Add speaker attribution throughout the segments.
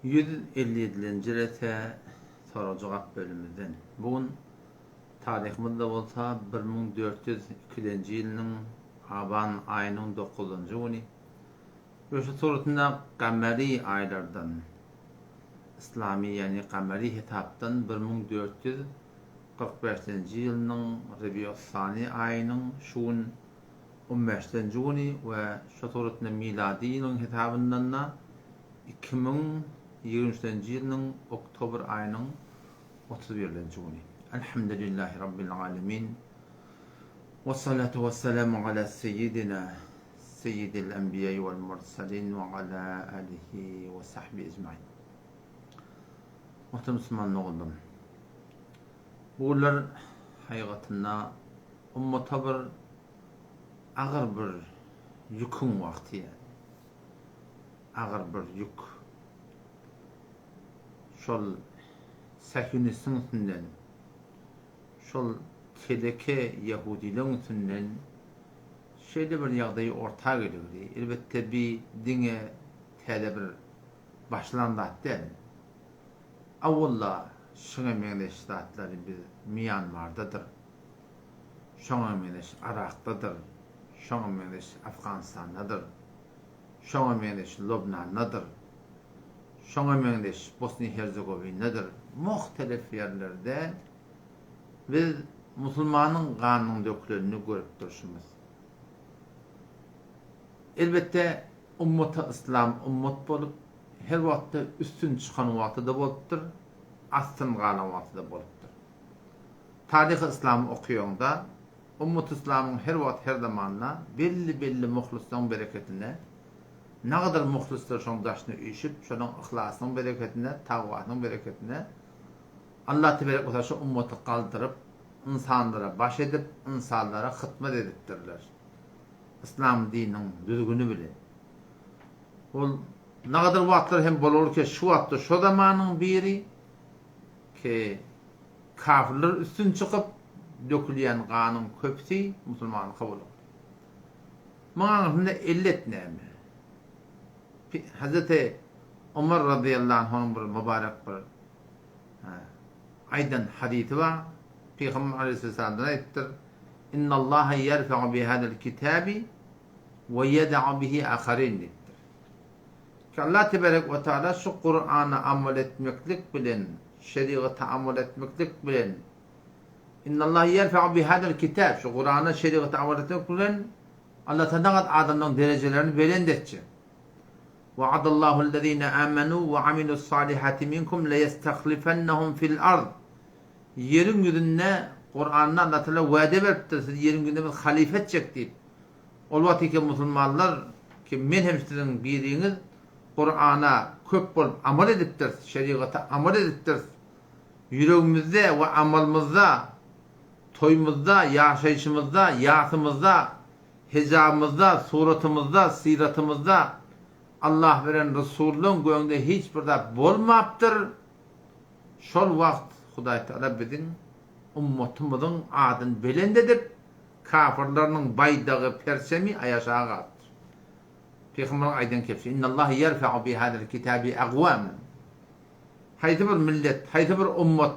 Speaker 1: 157-nji rete sorag-jogap bölümimizden. Bu gün taryhymyzda bolsa 1402-nji ýylynyň aban aýynyň dokuzynjy güni we şu suratynda gamary aýlardan yslamy ýagny gamary hesapdan 1445-nji ýylynyň rebius-sani aýynyň şu gün on bäşdenji güni we şo suratynda milady ýylyň hesabyndan-da 2023-nji ýylynyň oktobr aýynyň 31-nji güni. Elhamdülillahi Rabbil alemin. Wessalatu wessalamu ala seýýidina seýýidil enbiýai wal mursalin we ala alihi we sahbihi ecmain. Muhterem musulman doganlarym. Bu günler haýygatynda ummata bir agyr bir ýüküň wagty ýaly. Agyr bir ýük. Şol sähýunistiň üstünden, şol teleke ýahudylaryň üstünden şeýle bir ýagdaý orta geligdi. Elbetde bi diňe täze bir başlan zat däl. Awwalla şuňa meňzeş zatlary biz Mýanmardadyr, şoňa meňzeş Yrakdadyr, şoňa meňzeş Afganistandadyr, şoňa meňzeş Lubnandadyr, şoňa meňzeş Bosniýa-Herzegowindadyr, muhtelif ýerlerde biz musulmanyň ganynyň dökülenini görüp durşumyz. Elbetde, ummata yslam ummat bolup, her wagtda üstün çykan wagty-da bolupdyr, astyn galan wagty-da bolupdyr. Taryhy yslamy okaýaňda, ummaty yslamyň her wagt her zamanda belli-belli muhlyslaryň bereketine, nagadar muhlyslar şoň daşyna üýşüp, şolaň yhlasynyň bereketine, tagwasynyň bereketine Allah teberek we taala şu ummaty galdyryp, ynsanlara baş edip, ynsanlara hytmat edipdirler. Yslam dininiň düzgüni bilen. Ol nagadar wagtlar hem bolar ki, şu wagtda şo zamanyň biri ki, Kafirler üstün çykyp, dökülýän ganyň köpüsi musulmanyňky bolar. Muň aňyrsynda illet näme? Hazreti Omar razyýallahu anhunyň bir mübarek bir aýdan hadysy bar. Pygamber aleyhisselamdan aýdypdyr. Innallaha ýerfa'u bi hadal kitabi we ýeda'u bihi aharin diýipdir. Ki Allah tebarek we taala şu Kur'ana amal etmeklik bilen şerigata amal etmeklik bilen Innallaha ýerfa'u bi hadal kitab şu Kur'ana şerigata amal etmek bilen Allah taala adamlaryň derejelerini belent etjek. Wa'adallahu allazina amanu we amilus salihati minkum leýestahlifennahum fil ard. Ýeriň ýüzünde Kur'anda Allah taala wade beripdir, sizi ýeriň ýüzünde biz halife etjek diýip. Ol wagt eken musulmanlar ki men hem siziň biriňiz Kur'ana köp bolup amal edipdiris, şerigata amal edipdiris. Ýüregimizde we amalymyzda, toýumyzda, ýaşaýşymyzda, ýasymyzda, hijabymyzda, suratymyzda, syratymyzda Allah bilen Resulyň göňde hiç bir zat bolmapdyr. Şol wagt Hudaý Taala biziň ummatymyzyň adyny belent edip, Kafyrlarynyň baýdagy, perçemi aýaşaga galypdyr. Pygamberiň aýdan kepsi, Innallaha ýerfa'u bi hazal kitabi agwaman. Haýsy bir millet, haýsy bir ummat,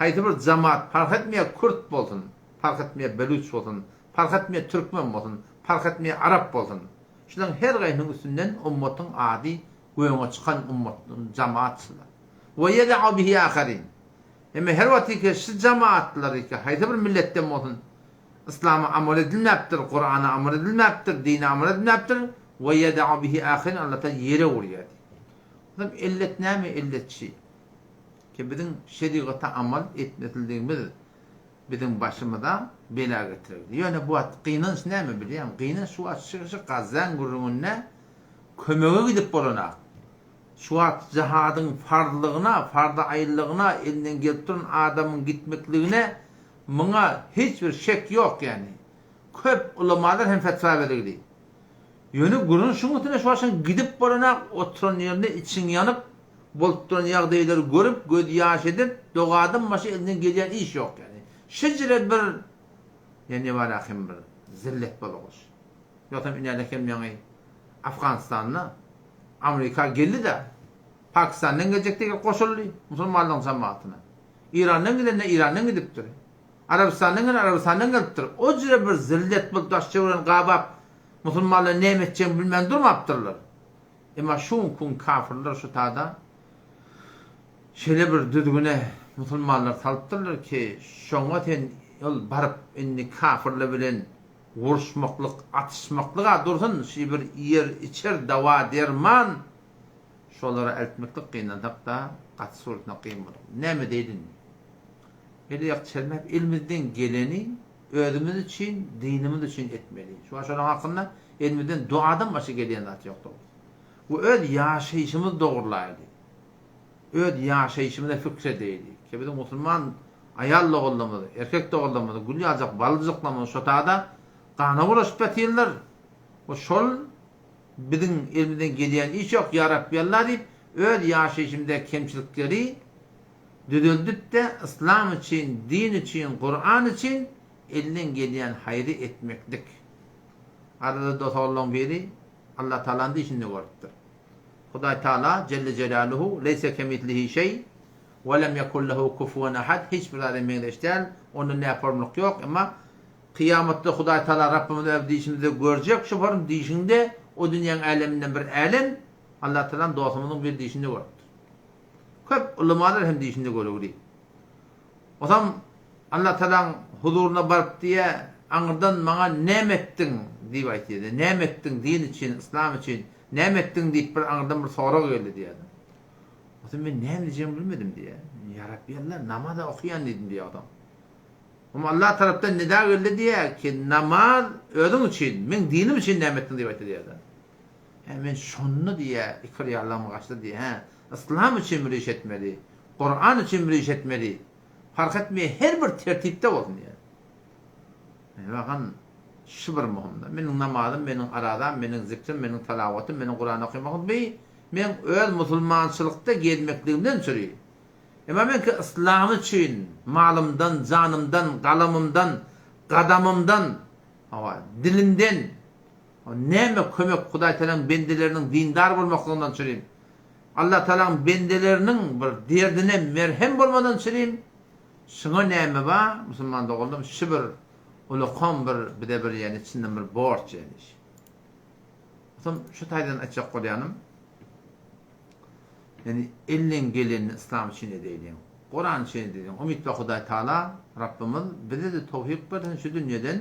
Speaker 1: haýsy bir jamaat, parh etmeýär kürt bolsun, parh etmeýär beluç bolsun, parh etmeýär türkmen bolsun, parh etmeýär arap bolsun. Şularyň her gaýsynyň üstünden ummatyň ady göňe çykan ummat, jamaat şular. We ýeda'u bihi aharin. Emma her wagt ki şu jamaatlar ki haýsy bir milletden bolsun, Yslama amal edilmäpdir, Kurana amal edilmäpdir, dine amal edilmäpdir, we ýeda'u bihi ahirin Allah Taala ýere urýar diýip. Onsoň illet näme illetçi? Ki biziň şerigata amal etmesizligimiz biziň başymyza bela getirerdi. Ýöne bu wagt gynanç näme bilýäňmi? Gynanç şu wagt şu şu Gazzaň gürrüňinde kömege gidip bolanak. Şu wagt jihadyň farzlygyna, farzy aýnlygyna elinden gelip duran adamyň gitmekligine Muňa hiç bir şek ýok ýani. Köp ulamalar hem fetwa berigdi. Ýöne gürrüň şuň üstüne şu başyň gidip bolanak oturan ýerinde içiň ýanyp bolup duran ýagdaýlary görüp göz ýaş edip dogadan başga elinden gelýän iş ýok ýani. Şejere bir ýa nebara hem bir zillet bolagyş. Ýogsam inälek hem ýaňy Afganistanda Amerika geldi-de. Pakistandan geljekde gelip goşuldy musulmanlaryň jemagatyna. Irandan gelende Irandan gidipdir. Arabystandan gelen Arabystandan gelipdir. O jüre bir zillet bolup daş-töweregini gabap musulmanlar näme etjegini bilmän durmapdyrlar. Emma şu günki gün kafirler şu tada şeýle bir düzgüne musulmanlary salypdyrlar ki, şoňa sen ol baryp indi kafirler bilen uruşmaklyk, atyşmaklyk-a dursun, şi bir iýer-içer, dawa-derman şolara eltmeklik gynansak-da gaty suratynda kyn bolar. Näme edeýin indi? El-aýak çelmäp elimizden geleni özümiz üçin, dinimiz üçin etmeli. Şu wagt şolaryň hakynda elimizden duadan başga gelýän zat ýok dogrusy. We öz ýaşaýşymyzy dogrulaýly. Öz ýaşaýşymyza pikir edeýli. Ki biziň musulman aýal doganlarymyz, erkek doganlarymyz, gül ýaljak balyjyklarymyz şo tada gana bulaşyp ýatyrlar. We şol biziň elimizden gelýän iş ýok, ýa Rabbi Alla diýip, öz ýaşaýşymyzdaky kemçilikleri düzeldip-de, yslam üçin, din üçin, Kuran üçin elinden gelýän haýry etmeklik. Arada dos-oglanlaryň biri Allatagalany düýşünde görüpdir. Hudaý Taala, Jelle Jelaluhu, Leýse kemislihi şeý, we lem ýekun lehu kufuwen ahad, hiç bir zada meňzeş däl, onda näformlyk ýok, emma kyýamatda Hudaý Taala Rabbymyz öz düýşümizde görjek şu form düýşüňde o dünýäň äleminden bir älem, Allatagalany dostumyzyň bir düýşünde görüpdir. Köp ulamalar hem düýşünde görügli. Osam Allatagalaň huzuryna baryp diýýä, aňyrdan maňa näme etdiň diýip aýtýa. Näme etdiň din üçin, yslam üçin, näme etdiň diýip bir aňyrdan bir sorag geldi diýýä. Osam men näme diýjegimi bilmedim diýýä. Ýa Rabbi Alla, namaz-a okaýan diýdim diýýä osam. Oňa Allah tarapdan nida geldi diýýä ki, namaz özüň üçin, meň dinim üçin näme etdiň diýip aýtdy diýýä. Hä, men şonda diýýä, ikirýarlygym gaçdy diýýä. Hä, yslam üçin bir iş etmeli, Kuran üçin bir iş etmeli. Parh etmeýär, her bir tertipde bolsun diýýär. Bakan, şu bir möhümde. Meniň namazym, meniň arazam, meniň zikrim, meniň talawatym, meniň Kuran okamagym bi meň öz musulmançylykda gezmekligimden çüri. Emma men ki yslam üçin malymdan, janymdan, galamymdan, gadamymdan, hawa, dilimden, Näme kömek Hudaý Tagalaň bendeleriniň dindar bolmaklygyndan çürim. Allah Tagalaň bendeleriniň bir derdine merhem bolmadan çürim. Şuňa näme bar, musulman doganlarym, şu bir ulakan bir bize bir ýani çyndan bir borç ýani. Soň şu taýdan aýtjak bolýanym, ýani elden gelenini yslam üçin edeýliň. Kuran üçin edeýliň. Umyt bar Hudaý Tagala Rabbymyz bize-de towfyk bersin şu dünýeden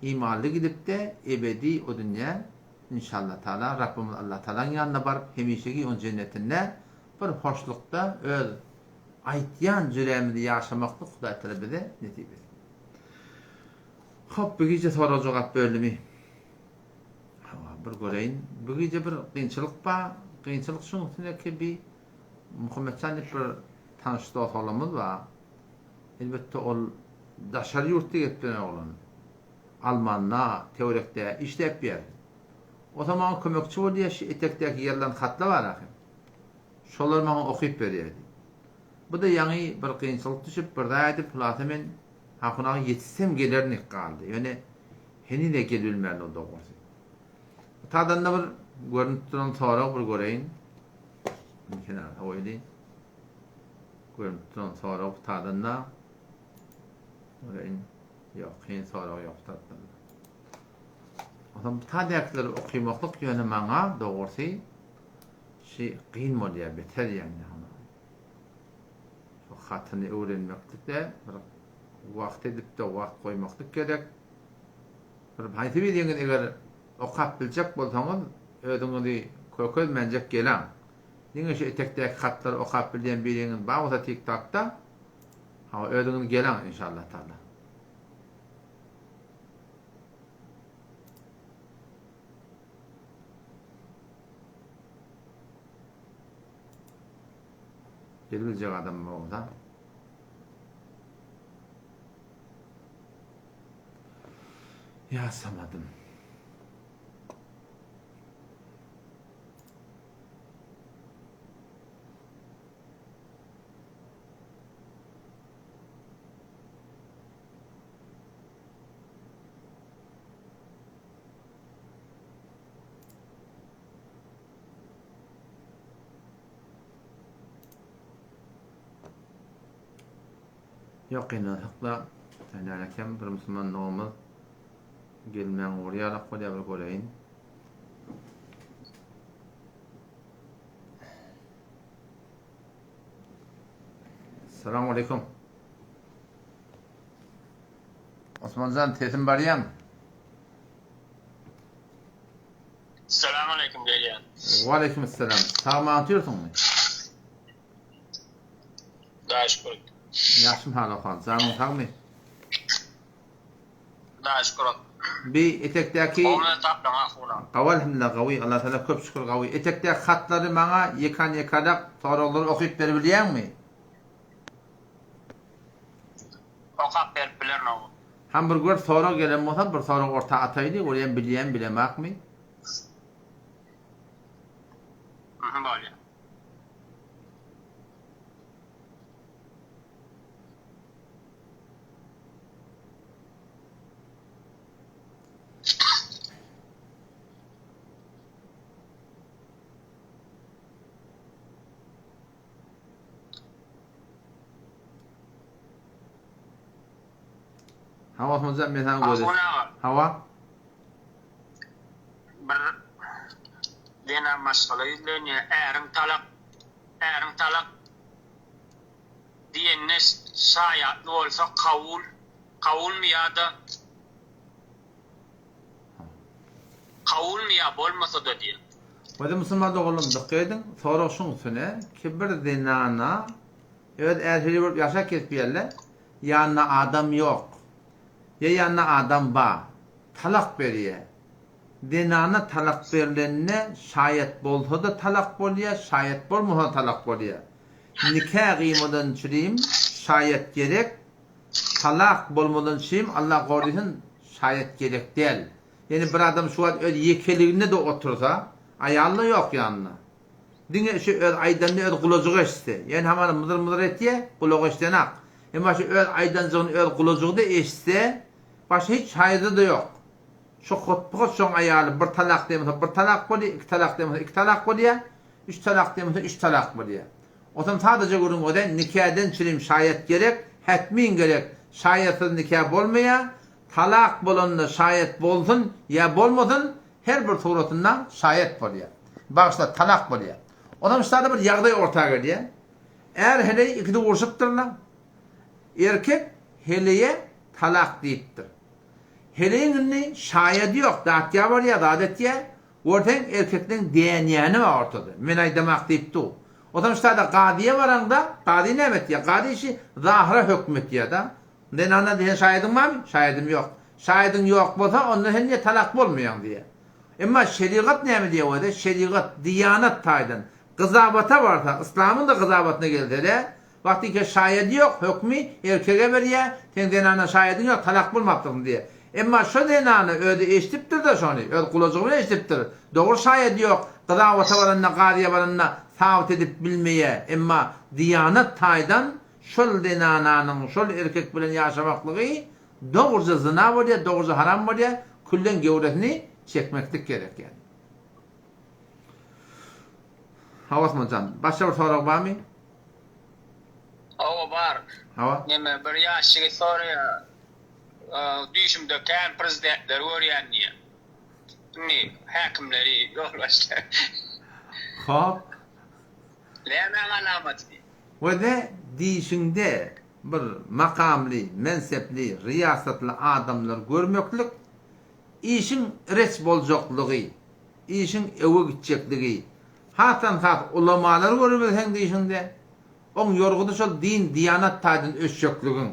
Speaker 1: Imanly gidipde ebedi o dünýä inşallah taala Rabbymyz Allah taalaň ýanyna baryp hemişegi on jennetinde bir hoşlukda öz aýtýan jürämizi ýaşamaklyk Hudaý taala bize nesip etsin. Hop bu gije sorag jogap bölümi. Hawa bir göreýin. Bu gije bir kynçylyk bar. Kynçylyk şuň üstüne ki bi Muhammetjan diýip bir tanyş dost oglanymyz bar. Elbetde ol daşary ýurtda gezip ýören oglan. Almanda, töwerekde işläp ýör. Ota maňa kömekçi bolýar, şu etekdäki ýazylan hatlar bar ahy. Şolary maňa okyp berýärdi. Bu-da ýaňy bir kynçylyk düşüp, bir zat edip, hulasa men Hakun aga ýetişsem gelerin diýip galdy. Ýöne heniz-ä gelibilmändir ol dogrusy. Bu taýdan-da bir görnüp duran sorag bir göreýin. Kenarda goýly. Görnüp duran sorag bu taýdan-da. Göreýin. Ýok, kyn sorag ýok bu tarapdan-da. Onsoň bu taýdakylar okymaklyk ýöne maňa dogrusy şi kyn bolýar, beter ýagny. Şu hatyny öwrenmeklik-de bir wagt edip-de wagt goýmaklyk gerek. Bir haýsy biriňiz eger okap biljek bolsaňyz, özüňizi kökezmänjek gelaň. Diňe şu etekdäki hatlary okap bilýän biriňiz bar bolsa tiktokda, hawa özüňiz gelaň inşallah taala. Gelibiljek adam bar bolsa. Ýa Samadym. Ýok gynansak-da, nälekem bir musulman doganymyz gelmän gury ýalak bolýar bir göreýin. Salam aleýkum. Osmanjan sesim barýamy?
Speaker 2: Salam aleýkum gelýän.
Speaker 1: Waleýkim salam. Sag-aman otyrsyňmy?
Speaker 2: Hudaýa şükür.
Speaker 1: Ýagşymy hal ahwal? Janyň sagmy?
Speaker 2: Hudaýa şükür.
Speaker 1: Bi etekdäki
Speaker 2: Gowmy taplaň ahuna?
Speaker 1: Gawy elhamdulillah gawy Allah Taala köp şükür gawy. Etekdäki hatlary maňa ýekan ýekalak soraglary okyp beribilýäňmi?
Speaker 2: Okap berip bilerin ow.
Speaker 1: Ham bir gör sorag gelen bolsa bir sorag orta ataýly görýän bilýän bilemakmy?
Speaker 2: Mhm bolýa.
Speaker 1: Hawa Osmanjan men saňa göz. Hawa.
Speaker 2: Bir zenan maşgala ýüzlenýär, äriň talak, äriň talak diýenine şaýatly bolsa kabul, kabulmy ýa-da kabulmy ýa bolmasa-da diýýär.
Speaker 1: Özi musulman doganlarym dykgat ediň, sorag şuň üstüne ki bir zenana öz är-heleý bolup ýaşap gezip ýerler, ýanynda adam ýok. Ýa ýanynda adam ba. Talak berýä. Zenana talak berlende şaýat bolsa-da talak bolýa, şaýat bolmasa-da talak bolýa. Nika gyýmadan çürim şaýat gerek, talak bolmadan çürim Allah gorysyn şaýat gerek däl. Ýani bir adam şu wagt öz ýekeliginde-de otursa, aýaly-da ýok ýanynda. Diňe şu öz aýdanyny öz gulajygy eşitse, ýani hamana myzyr-myzyr etýä, gulagy eşidenak. Emma şu öz aýdanjygyny öz gulajygy-da eşitse, başga hiç şaýady-da ýok. Şu hotpyhat şoň aýaly bir talak diýen bolsa bir talak bolýa, iki talak diýen bolsa iki talak bolýa, üç talak diýen bolsa üç talak bolýa. Otam sadaja gürrüň öde nikadan çürim şaýat gerek, hetmin gerek, şaýatsyz nika bolmaýa, talak bolanda şaýat bolsun ýa bolmasyn her bir suratynda şaýat bolýa. Bagyşla talak bolýa. Otam ştada bir ýagdaý orta gelýä. Är heleý ikisi urşupdyrlar. Erkek heleýe talak diýipdir. Heleýiň indi şaýady ýok, datýa barýa, zat etýä, görseň erkekleň dänýäni bar ortada. Men aýdamak diýip dur. Otam ştada kazyýa baraňda, kazy näme etýä? Kazy işi zahyra höküm etýä-da. Zenana diýen şaýadyň barmy? Şaýadym ýok. Şaýadyň ýok bolsa, onda sen diýe talak bolmaýaň diýýä. Emma şerigat näme diýýä özi? Şerigat diýanat taýdan gyzabata barsa, yslamyň-da gyzabatyna gelse-de, Wagtynka şaýady ýok, hökmi erkege berýä, seň zenana şaýadyň ýok, talak bolmapdyrsyň diýýä. Emma şo zenana özi eşidipdir-de şony, öz gulajygy bilen eşidipdir. Dogry şaýady ýok, gyzawata baranda, gazyýa baranda sabyt edip bilmeýä, emma diýanat taýdan şol zenananyň şol erkek bilen ýaşamaklygy dogruja zyna bolýa, dogruja haram bolýa, küllen gewresini çekmeklik gerek ýa. Hawa Osmanjan, başga bir sorag barmy?
Speaker 2: Hawa bar.
Speaker 1: Hawa.
Speaker 2: Neme bir ýaş ýigit soraýar. Düýşümde kän prezidentleri görýän diýýär. Indi häkimleri, ýolbaşçylary.
Speaker 1: Hop.
Speaker 2: Nämäň alamaty diýýär.
Speaker 1: Wede diýşiňde bir makamly, mensepli, riýasatly adamlary görmeklik işiň reç boljaklygy, işiň öwe gitjekligi, hasam-has ulamalary görübilseň diýşiňde, oň ýorgudy şol din-diýanat taýdan ösjekligiň.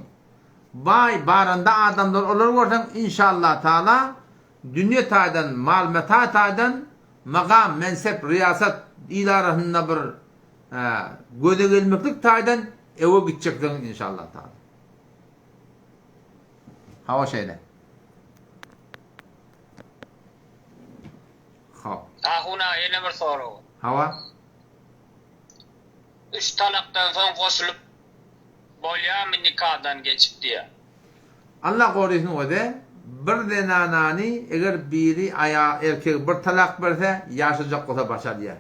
Speaker 1: Baý baranda adamlar olary görseň inşallah taala dünýe taýdan, mal-meta taýdan magam, mensep, riýasat, il arasynda bir göze gelmeklik taýdan öwe gitjekligiň inşallah taala. Hawa şeýle. Hop.
Speaker 2: Ahun aga ýene bir sorag.
Speaker 1: Hawa.
Speaker 2: Üç talakdan soň goşulyp bolýarmy nikadan geçip diýýär.
Speaker 1: Allah gorysyn öze bir zenanany eger biri aýa erkegi bir talak berse ýaşajak bolsa başarýar.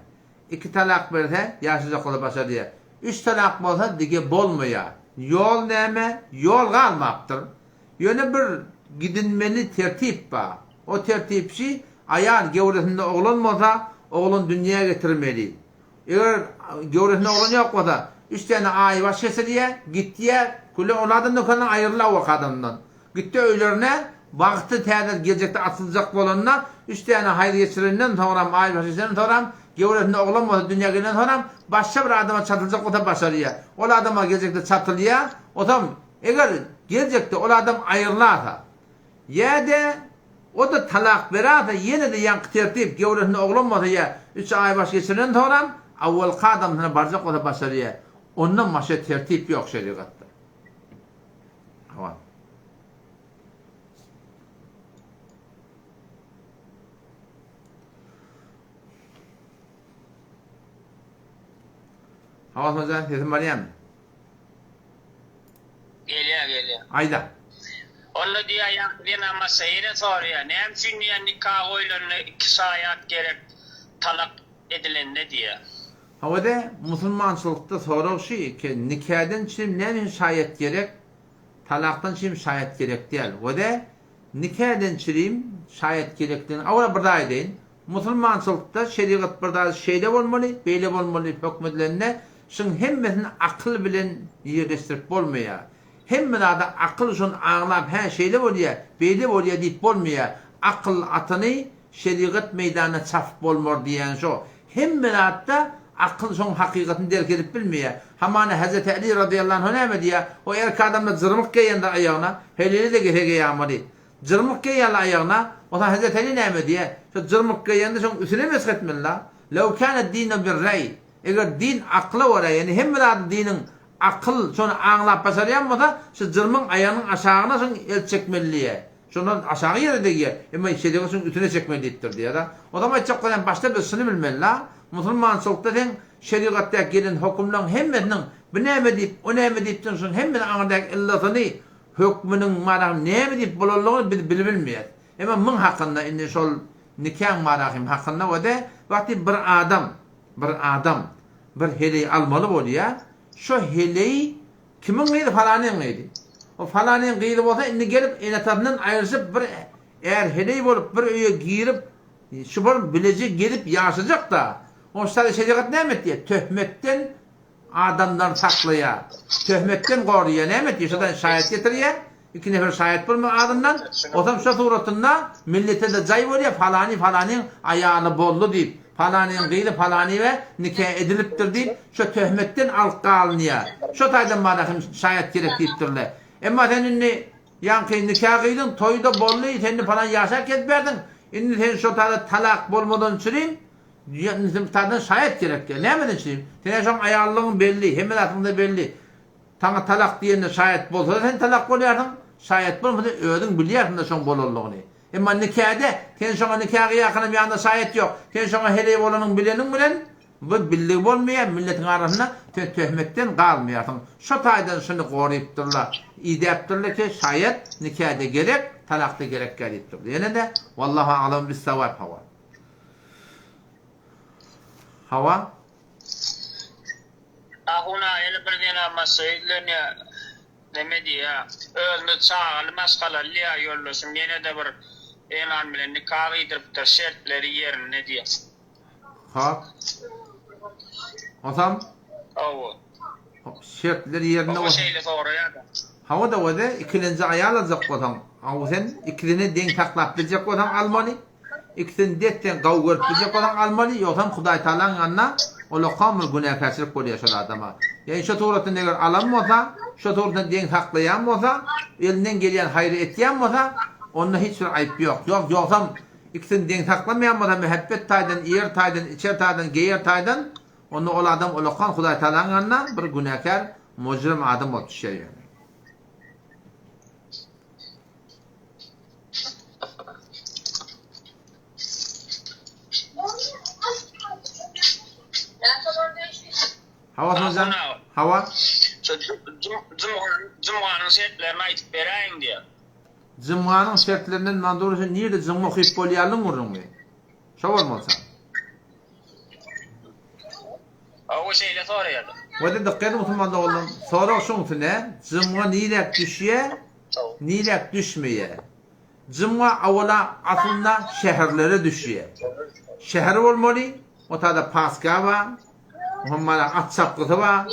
Speaker 1: Iki talak berse ýaşajak bolsa başarýar. Üç talak bolsa dige bolmaýar. Ýol näme? Ýol galmapdyr. Ýöne bir gidinmeli tertip bar. O tertip şi, aýal gewresinde oglan bolsa, oglan dünýä getirmeli. Eger gewresinde oglan ýok bolsa, üç däne aýbaş kesilýär, gitýär, küle ol adam dükandan aýrylar o adamdan. Gitdi öýlerine, bagty täze geljekde açyljak bolanda, üç däne haýyr geçirenden soňram, aýbaş geçirenden soňram, gewresinde oglan bolsa dünýä gelenden soňram, başga bir adama çatyljak bolsa başarýar. Ol adama geljekde çatylýar, otam eger geljekde ol adam aýrylasa, Ýa-da, o-da talak berarse, ýene-de ýaňky tertip, gewresinde oglan bolsa ýa üç aýbaş geçirenden soňram, awwalky adamsyna barjak bolsa başarýar. Ondan başga tertip ýok şerigatda. Hawa. Hawa Osman jan, sesim barýarmy?
Speaker 2: Gelýär, gelýär.
Speaker 1: Aýda.
Speaker 2: Onda diýýär, ýaňky zenan maşa ýene soraýar, näme üçin diýýär, nika goýlanda iki şaýat gerek, talak edilende diýýär.
Speaker 1: Hawa-da, musulmançylykda sorag şu eken, nikadan çirim näme üçin şaýat gerek, talakdan çirim şaýat gerek däl. We-de, nikadan çirim şaýat gerekdigini, awala bir zat aýdaýyn, Musulmançylykda şerigat bir zady şeýle bolmaly, beýle bolmaly diýip höküm edilende, şuň hemmesini akyl bilen ýerleşdirip bolmaýar. Hemme zada akyl şony aňlap hä şeýle bolýar, beýle bolýar diýip bolmaýar. Akyl atyny şerigat meýdanyna çapyp bolmar diýýän şo. Hemme zatda akyl şoň hakykatyny derk edip bilmeýär. Hamana Hezreti Äli razyýallahu anhu näme diýýär? O erkek adamlar jyrmyk geýende aýagyna, helili-de geýse geýämeli. Jyrmyk geýýärler aýagyna, onsoň Hezreti Aly näme diýýär? Şo jyrmyk geýende şoň üsüne mesh etmeli-la. Lew kâne dinu bir-reý, eger din akyla görä, ýagny hemme zady diniň akyl şony aňlap başarýan bolsa, şu jyrmyň aýagynyň aşagyna şoň el çekmeli diýýär. Şondan aşagy ýere degýär, emma şerigat şoň üsüne çekmeli diýipdir diýýär-de. Onsoň aýtjak bolýan başda biz şuny bilmeli-la, musulmançylykda seň şerigatdaky gelen hökümleň hemmesiniň bu näme diýip, o näme diýipdir şoň hemmesiniň aňyrdaky yllatyny Hökmüniň marahym näme diýip bolanlygyny biz bilibilmeýäs. Emma myň hakynda indi şol nikaň marahym hakynda we-de wagty bir adam, bir adam bir heleý almaly bolýar, şo heleý kimiň gyzy falanyň gyzy. O falanyň gyzy bolsa indi gelip ene-atasyndan aýryşyp bir är-heleý bolup bir öýe girip şu bir bileje gezip ýaşajak-da. Oň şo şerigat näme etýär? Töhmetden Adamlary saklaýar. Töhmetden goraýar. Näme etýär? Şodan şaýat getirýär. Iki nefer şaýat bolmaly azyndan. Osam şo suratynda millete-de jaý bolýar, falany falanyň aýaly boldy diýip, falanyň gyzy falanybe nika edilipdir diýip, şo töhmetden alyp galynýar. Şo taýdan bana hem şaýat gerek diýipdirler. Emma sen indi ýaňky nika gyýdyň, toý-da boldy, sen indi falan ýaşa kesipärsiň, indi sen şo taýda talak bolmadan çürim, Diýen taýdan şaýat gerek diýýär. Nämeden üçin? Sen-ä şoň aýallygyň belli, hemme zatyň-da belli. Saňa talak diýende şaýat bolsa-da sen talak bolýarsyň, şaýat bolmasa özüň bilýärsiň-de şoň bolanlygyny. Emma nikäde sen şoňa nika gyýarkanam ýanynda şaýat ýok. Sen şoňa heleý bolanyň bileniň bilen bu bildigi bolmaýar, milletiň arasynda sen töhmetden galmaýarsyň. Şo taýdan şuny gorypdyrlar, idäpdirler ki, şaýat nikäde gerek, talakda gerekkä diýipdirler. Ýene-de, Wallahu aglam bis-sawab hawa. Hawa.
Speaker 2: Ahun aga ýene bir zenan maşgala ýüzlenýär. Neme diýýär? Özümiz çagaly maşgalaly diýýär, ýoldaşym ýene-de bir zenan bilen nika gyýdyrypdyr, şertleri ýerinde diýýär.
Speaker 1: Hop. Onsoň?
Speaker 2: Hawa.
Speaker 1: Şertler ýerinde
Speaker 2: bolsa. Şeýle soraýar-da.
Speaker 1: Hawa-da wede, ikilenji aýal aljak bolsaň, aw sen ikisini deň saklap biljek bolsaň almaly. Ikisini des-deň gawy görüp biljek bolsaň almaly, ýogsam Hudaý Tagalaň ýanynda ulakam bir günäkärçilik bolýar şol adama. Ýagny şo suratynda eger alan bolsa, şo suratynda deň saklaýan bolsa, elinden gelýän haýry etýän bolsa, onda hiç bir aýyp ýok. Ýok, ýogsam ikisini deň saklamaýan bolsa mähebbet taýdan, iýer taýdan, içer taýdan, geýer taýdan, onda ol adam ulakan Hudaý Tagalaň ýanynda bir günäkär, mujrim adam bolup düşýär ýagny. Hawa Osmanjan, hawa.
Speaker 2: Şu jumganyň şertlerini aýdyp beräýiň diýýär.
Speaker 1: Jumganyň şertlerinden manzur sen nirde jumga okyp bolýarlyň gürrüňmi? Şo bolmasa.
Speaker 2: Hawa şeýle soraýarlar.
Speaker 1: Wada dykgat ediň musulman doganlarym, sorag şuň üstüne, jymga niräk düşýä, niräk düşmeýä? Jymga awala aslynda şäherlere düşýä. Şäher bolmaly, o tada paska bar, oňam mana at çapgysy bar,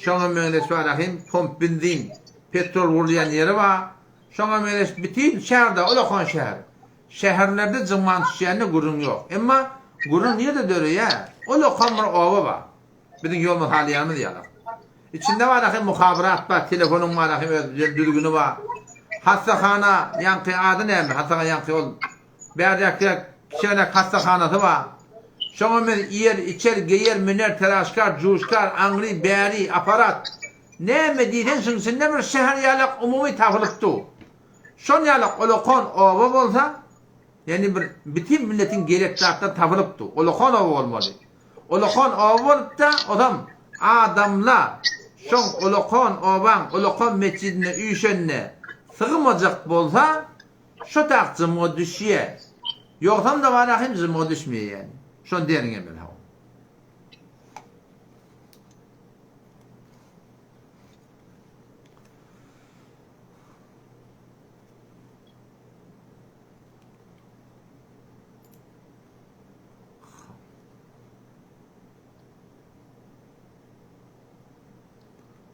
Speaker 1: şoňa meňzeş bar ahim pomp benzin, petrol gurulýan ýeri bar, şoňa meňzeş bütin şäherde ulakan şäher. Şäherlerde jygman düşýänine gürrüň ýok. Emma gürrüň nirede döreýär? Ulakan bir oba bar. Biziň ýolumyz halýanymyz ýalak. Içinde bar ahim muhaberat bar, telefonyň bar ahim öz düzgüni bar. Hassahana, ýaňky ady näme? Hassahana ýaňky ol bärdäki kiçeňräk hassahanasy bar. Şoňa men iýer, içer, geýer, müner, teraşkar, juşkar, aňry, bäri, aparat. Näme diýseň şuň içinde bir şäher ýalak umumy tapylyp dur. Şon ýalak ulakan oba bolsa, ýagny bir bütin milletiň gerek zatlary tapylyp dur. Ulakan oba bolmaly. Ulakan oba bolupda, ozam adamla şoň ulakan obaň ulakan metjidine üýşende sygmajak bolsa, şo tak jymga düşýä. Ýogsam-da bar ahim jymga düşmeýä ýagny. Şony derňemeli hawa.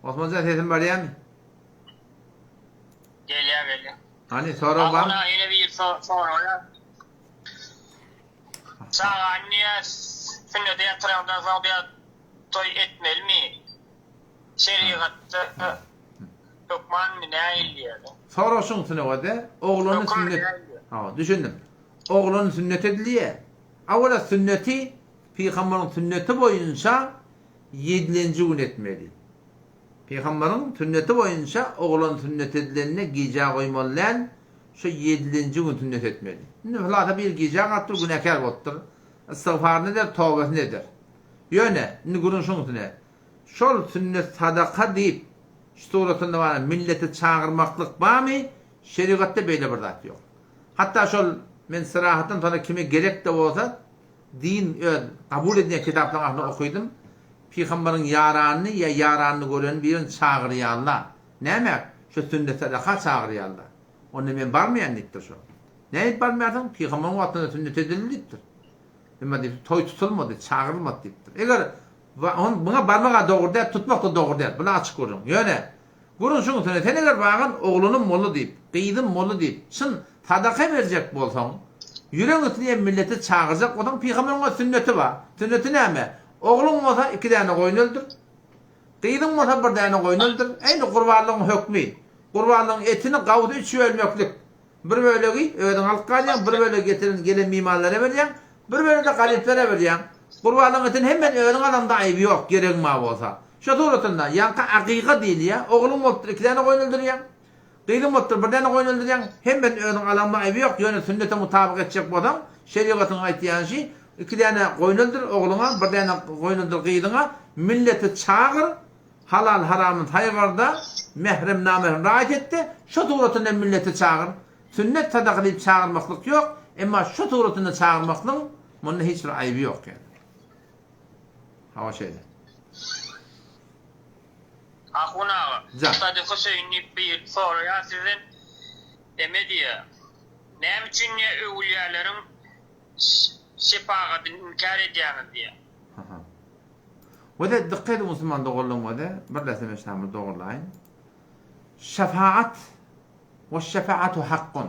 Speaker 1: Osmanjan sesim barýarmy?
Speaker 2: Gelýär, gelýär.
Speaker 1: Hany sorag bar?
Speaker 2: Ahuna ýene bir sorag ýa. Çagany niýe sünnete ýatyrandan soň diýä toý etmelimi? Şerigatda hökmanmy nähili diýýär.
Speaker 1: Sorag şuň üstüne boldy. Oglany sünnet. Ha, düşündim. Oglan sünnet edilýär. Awala sünneti pygamberiň sünneti boýunça ýedilenji gün etmeli. Pygamberiň sünneti boýunça oglan sünnet edilende gijä goýmaly däl, şo ýedilenji gün sünnet etmeli. Indi hylasa bir gijä galypdyr, günäkär bolupdyr. Istigfaryny eder, tobasyny eder. Ýöne, indi gürrüň şuň üstüne. Şol sünnet sadaka diýip, şu suratynda bar, milleti çagyrmaklyk barmy? Şerigatda beýle bir zat ýok. Hatda şol men syrahatdan soňra kime gerek-de bolsa, din öz kabul edýän kitaplaryň arasynda okydym. Pygamberiň ýaranyny ýa ýaranyny gören birini çagyrýarlar. Nämä? Şu sünnet sadaka çagyrýarlar. Onda men barmaýan diýipdir şol. Nädip barmaýarsyň? Pygamberiň wagtynda sünnet edildi diýipdir. Emma diýipdir, toý tutulmady, çagyrylmady diýipdir. Eger muňa barmak-a dogry däl, tutmak-da dogry däl. Bul açyk gürrüň. Ýöne Gürrüň şuň üstüne, sen eger bagan oglanym boldy diýip, gyzym boldy diýip, çyn sadaka berjek bolsaň, ýüregiň isleýän milleti çagyrjak bolsaň, pygamberiň öz sünneti bar. Sünneti näme? Ogluň bolsa iki däne goýun öldür. Gyzyň bolsa bir däne goýun öldür. Eýni gurbanlygyň hökmi. Gurbanlygyň etini gawuzy üç bölmeklik. Bir bölegi özüň alyp galýaň, bir bölegi getiren gelen mimanlara berýäň, bir bölegi-de garyplara berýäň. Gurbanlygyň etini hemmesini özüň alaňda aýby ýok, geregiň bar bolsa. Şo suratynda, ýaňky akyka diýilýär, ogluň bolupdyr iki däne goýun öldürýäň, gyzyň bolupdyr bir däne goýun öldürýäň, hemmesini özüň alaňda aýby ýok, ýöne sünnete mutabyk etjek bolsaň, şerigatyň aýtýany şi, iki däne goýun öldür ogluňa, bir däne goýun öldür gyzyňa, milleti çagyr, Halal haramyny saýgarda, mährem namährem raýat etde, şo suratynda milleti çagyr. Sünnet sadaka diýip çagyrmaklyk ýok, emma şo suratynda çagyrmaklygyň munda hiç bir aýby ýok ýaly. Hawa şeýle.
Speaker 2: Ahun aga,
Speaker 1: Jan.
Speaker 2: Sady Hüseýin diýip biri soraýar sizden, eme diýýär, näme üçin diýýär öwülýäleriň şepagatyny inkär edýäňiz diýýär.
Speaker 1: Aha. Wede dykgat ediň musulman doganlarym wede bir läse men şamy dogurlaýyn. Şefaat we şefaatu hakkun.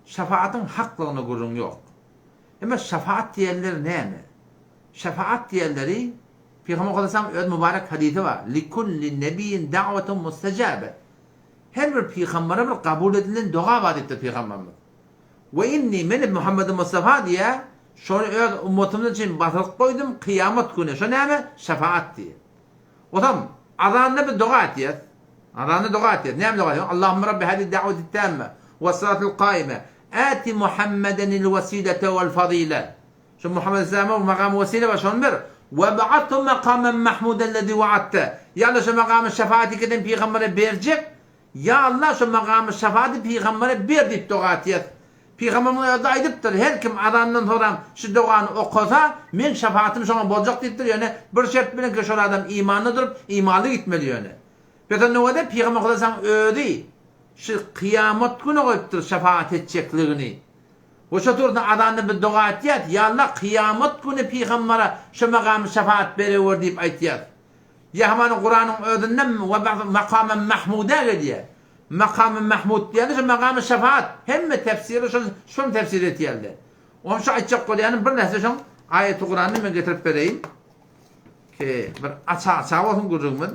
Speaker 1: Şefaatyň haklygyna gürrüň ýok. Emma şefaat diýenleri näme? Şefaat diýenleri Pygamber Muhammed öz mübarek hadysy bar. Likulli nebiyin da'wetun mustejabe. Her bir pygambere bir kabul edilen doga bar diýipdir pygamberimiz. We inni, men Muhammedi Mustafa diýýär, şony öz ummatym üçin basyryp goýdum, kyýamat güni, şo näme? Şefaat diýýär. Osam, azanda biz doga etýäs. Azanda doga etýäs. Näme doga etýäs? Allahumma rabbi hadi da'wati tamme we salatul kaime ati Muhammedenil wesilete wel fazile. Şu Muhammed aleyhisselama makamy wesile bar, şony ber. We ba'athu makamen mahmudellezi wa'atte. Ýa Allah şo makamy şefaat eden pygambere berjek, Ýa Allah şu makamy şefaady pygambere ber diýip doga etýäs. Pygamberimiz özi aýdypdyr, her kim azandan soram şu dogany okasa, meň şefagatym şoňa boljak diýipdir, ýöne bir şert bilen ki şol adam imanly durup, imanly gitmeli ýöne. Pes onda wada Pygamber Hudaýsaň özi şu kyýamat güni goýupdyr şefagat etjekligini. We şo turda azanda biz doga etýäs, Ýa Allah kyýamat güni pygambere şu magamy şefagat berewer diýip aýtýas. Ýa hamana Kuranyň özünde we makama mahmuda gelýär. Makamy mahmud diýende şu magamy şefagat hemme tefsirler şony şony tefsir etýärler. Onuň şu aýtjak bolýanym bir nähse şoň aýaty Kuranyny men getirip bereýin. Ki bir aça-aça bolsun gürrüňimiz.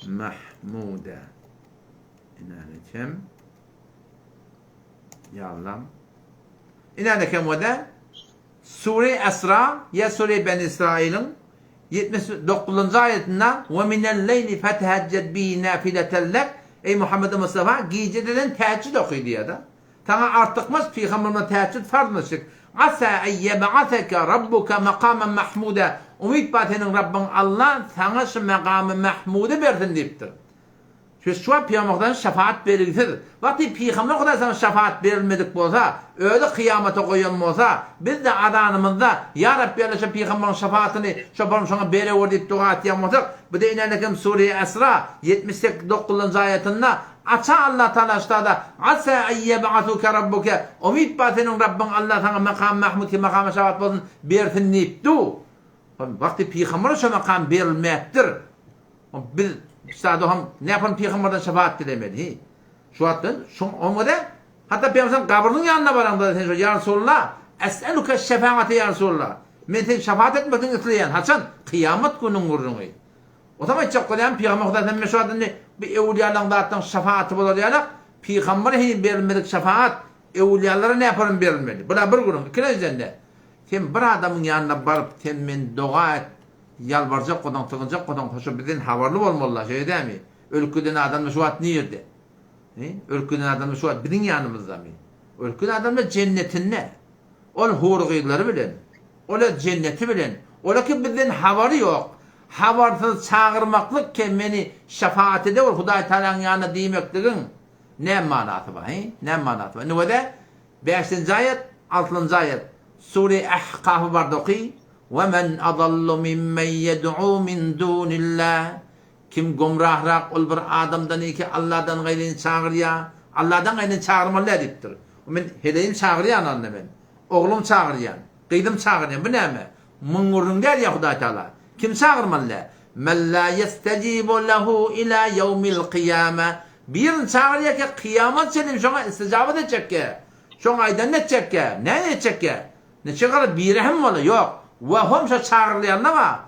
Speaker 1: Mahmuda. Inänekem. Ýa Allam. Inänekem wada Sure Esra ýa Sure Beni Israiliň 79-njy aýatynda we minel leýli fetehejjed bihi nafileten lek Eý Muhammed Mustafa gijede sen täheçjüd oky diýýär-de. Saňa artykmaç pygamberime täheçjüd farzmyşyk. Asa en ýeb'aseke rabbuke makamen mahmuda Umyt bar seniň Rabbyň Allah saňa şu makamy mahmudy bersin diýipdir. Şu şu wagt Pygamber Hudaýdan şefaat bergisiz. Wagty Pygamber Hudaý saňa şefaat berilmedik bolsa, özi kyýamata goýan bolsa, biz-de azanymyzda, Ýa Rabbi Alla şu Pygamberiň şefaatyny şo baryp şoňa berewer diýip doga etýän bolsak, bu-da inänekem Sure Esra 78 dokuzynjy aýatynda Aça Alla Taala ştada Asa en ýeb'asuke Rabbuke Umyt bar seniň Rabbyň Alla saňa makam Mahmud ki makamy şefaat bolsun bersin diýip du. Wagty Pygambere şo makam berilmäpdir. Biz sada hem näpan pygamberden şefaat dilemeli hi. Şu wagtdan şoň oňa hatda pygamber gabrynyň ýanyna baraňda sen şo ýa Resulullah es'eluke şefaate ýa Resulullah. Men sen şefaat etmekini isleýän. Haçan? Kyýamat günüň gürrüňi. Otam aýtjak bolýan pygamber Hudaý sen men şu wagt indi bu öwülýalaryň zatlaryň şefaaty bolar ýalak pygambere heniz berilmedik şefaat öwülýalara näparam berilmeli. Bula bir gürrüň. Ikilenjiden-de sen bir adamyň ýanyna baryp sen men doga et Ýalbarjak bolsaň, sygynjak bolsaň, hoşa bizden habarly bolmaly-la, şeýle dälmi? Ölüp giden adamlar şu wagt nirde? He? Ölüp giden adamlar şu wagt biziň ýanymyzdamy? Ölüp giden adamlar jennetinde. Ol hur gyzlary bilen, ol öz jenneti bilen. Ola ki bizden habary ýok. Habarsyz çagyrmaklyk ke meni şefaat edewür Hudaý Tagalaň ýanynda diýmekligiň näme manasy bar, he? Näme manasy bar? Indi göze bäşinji aýat, altynjy aýat. Sure Ahkafy barda oky. We men adallu mimmen ýed'u min dunillah, Kim gomrahrak ol bir adamdan ki Allahdan gaýryny çagyrýar, Allahdan gaýryny çagyrmaly däl diýipdir. Men heleýim çagyrýan onda men. Oglum çagyrýan, gyzym çagyrýan. Bu näme? Muň gürrüň däl ýa Hudaý Taala. Kim çagyrmaly däl? Men la ýestejibu lehu ila ýewmil kyýame. Birini çagyrýar ki kyýamat çenli şoňa istijabat etjekkä. Şoň aýdanyny etjekkä. Näme etjekkä? Niçe gara birehim bola, ýok. We hom şo çagyrylýanlar bar.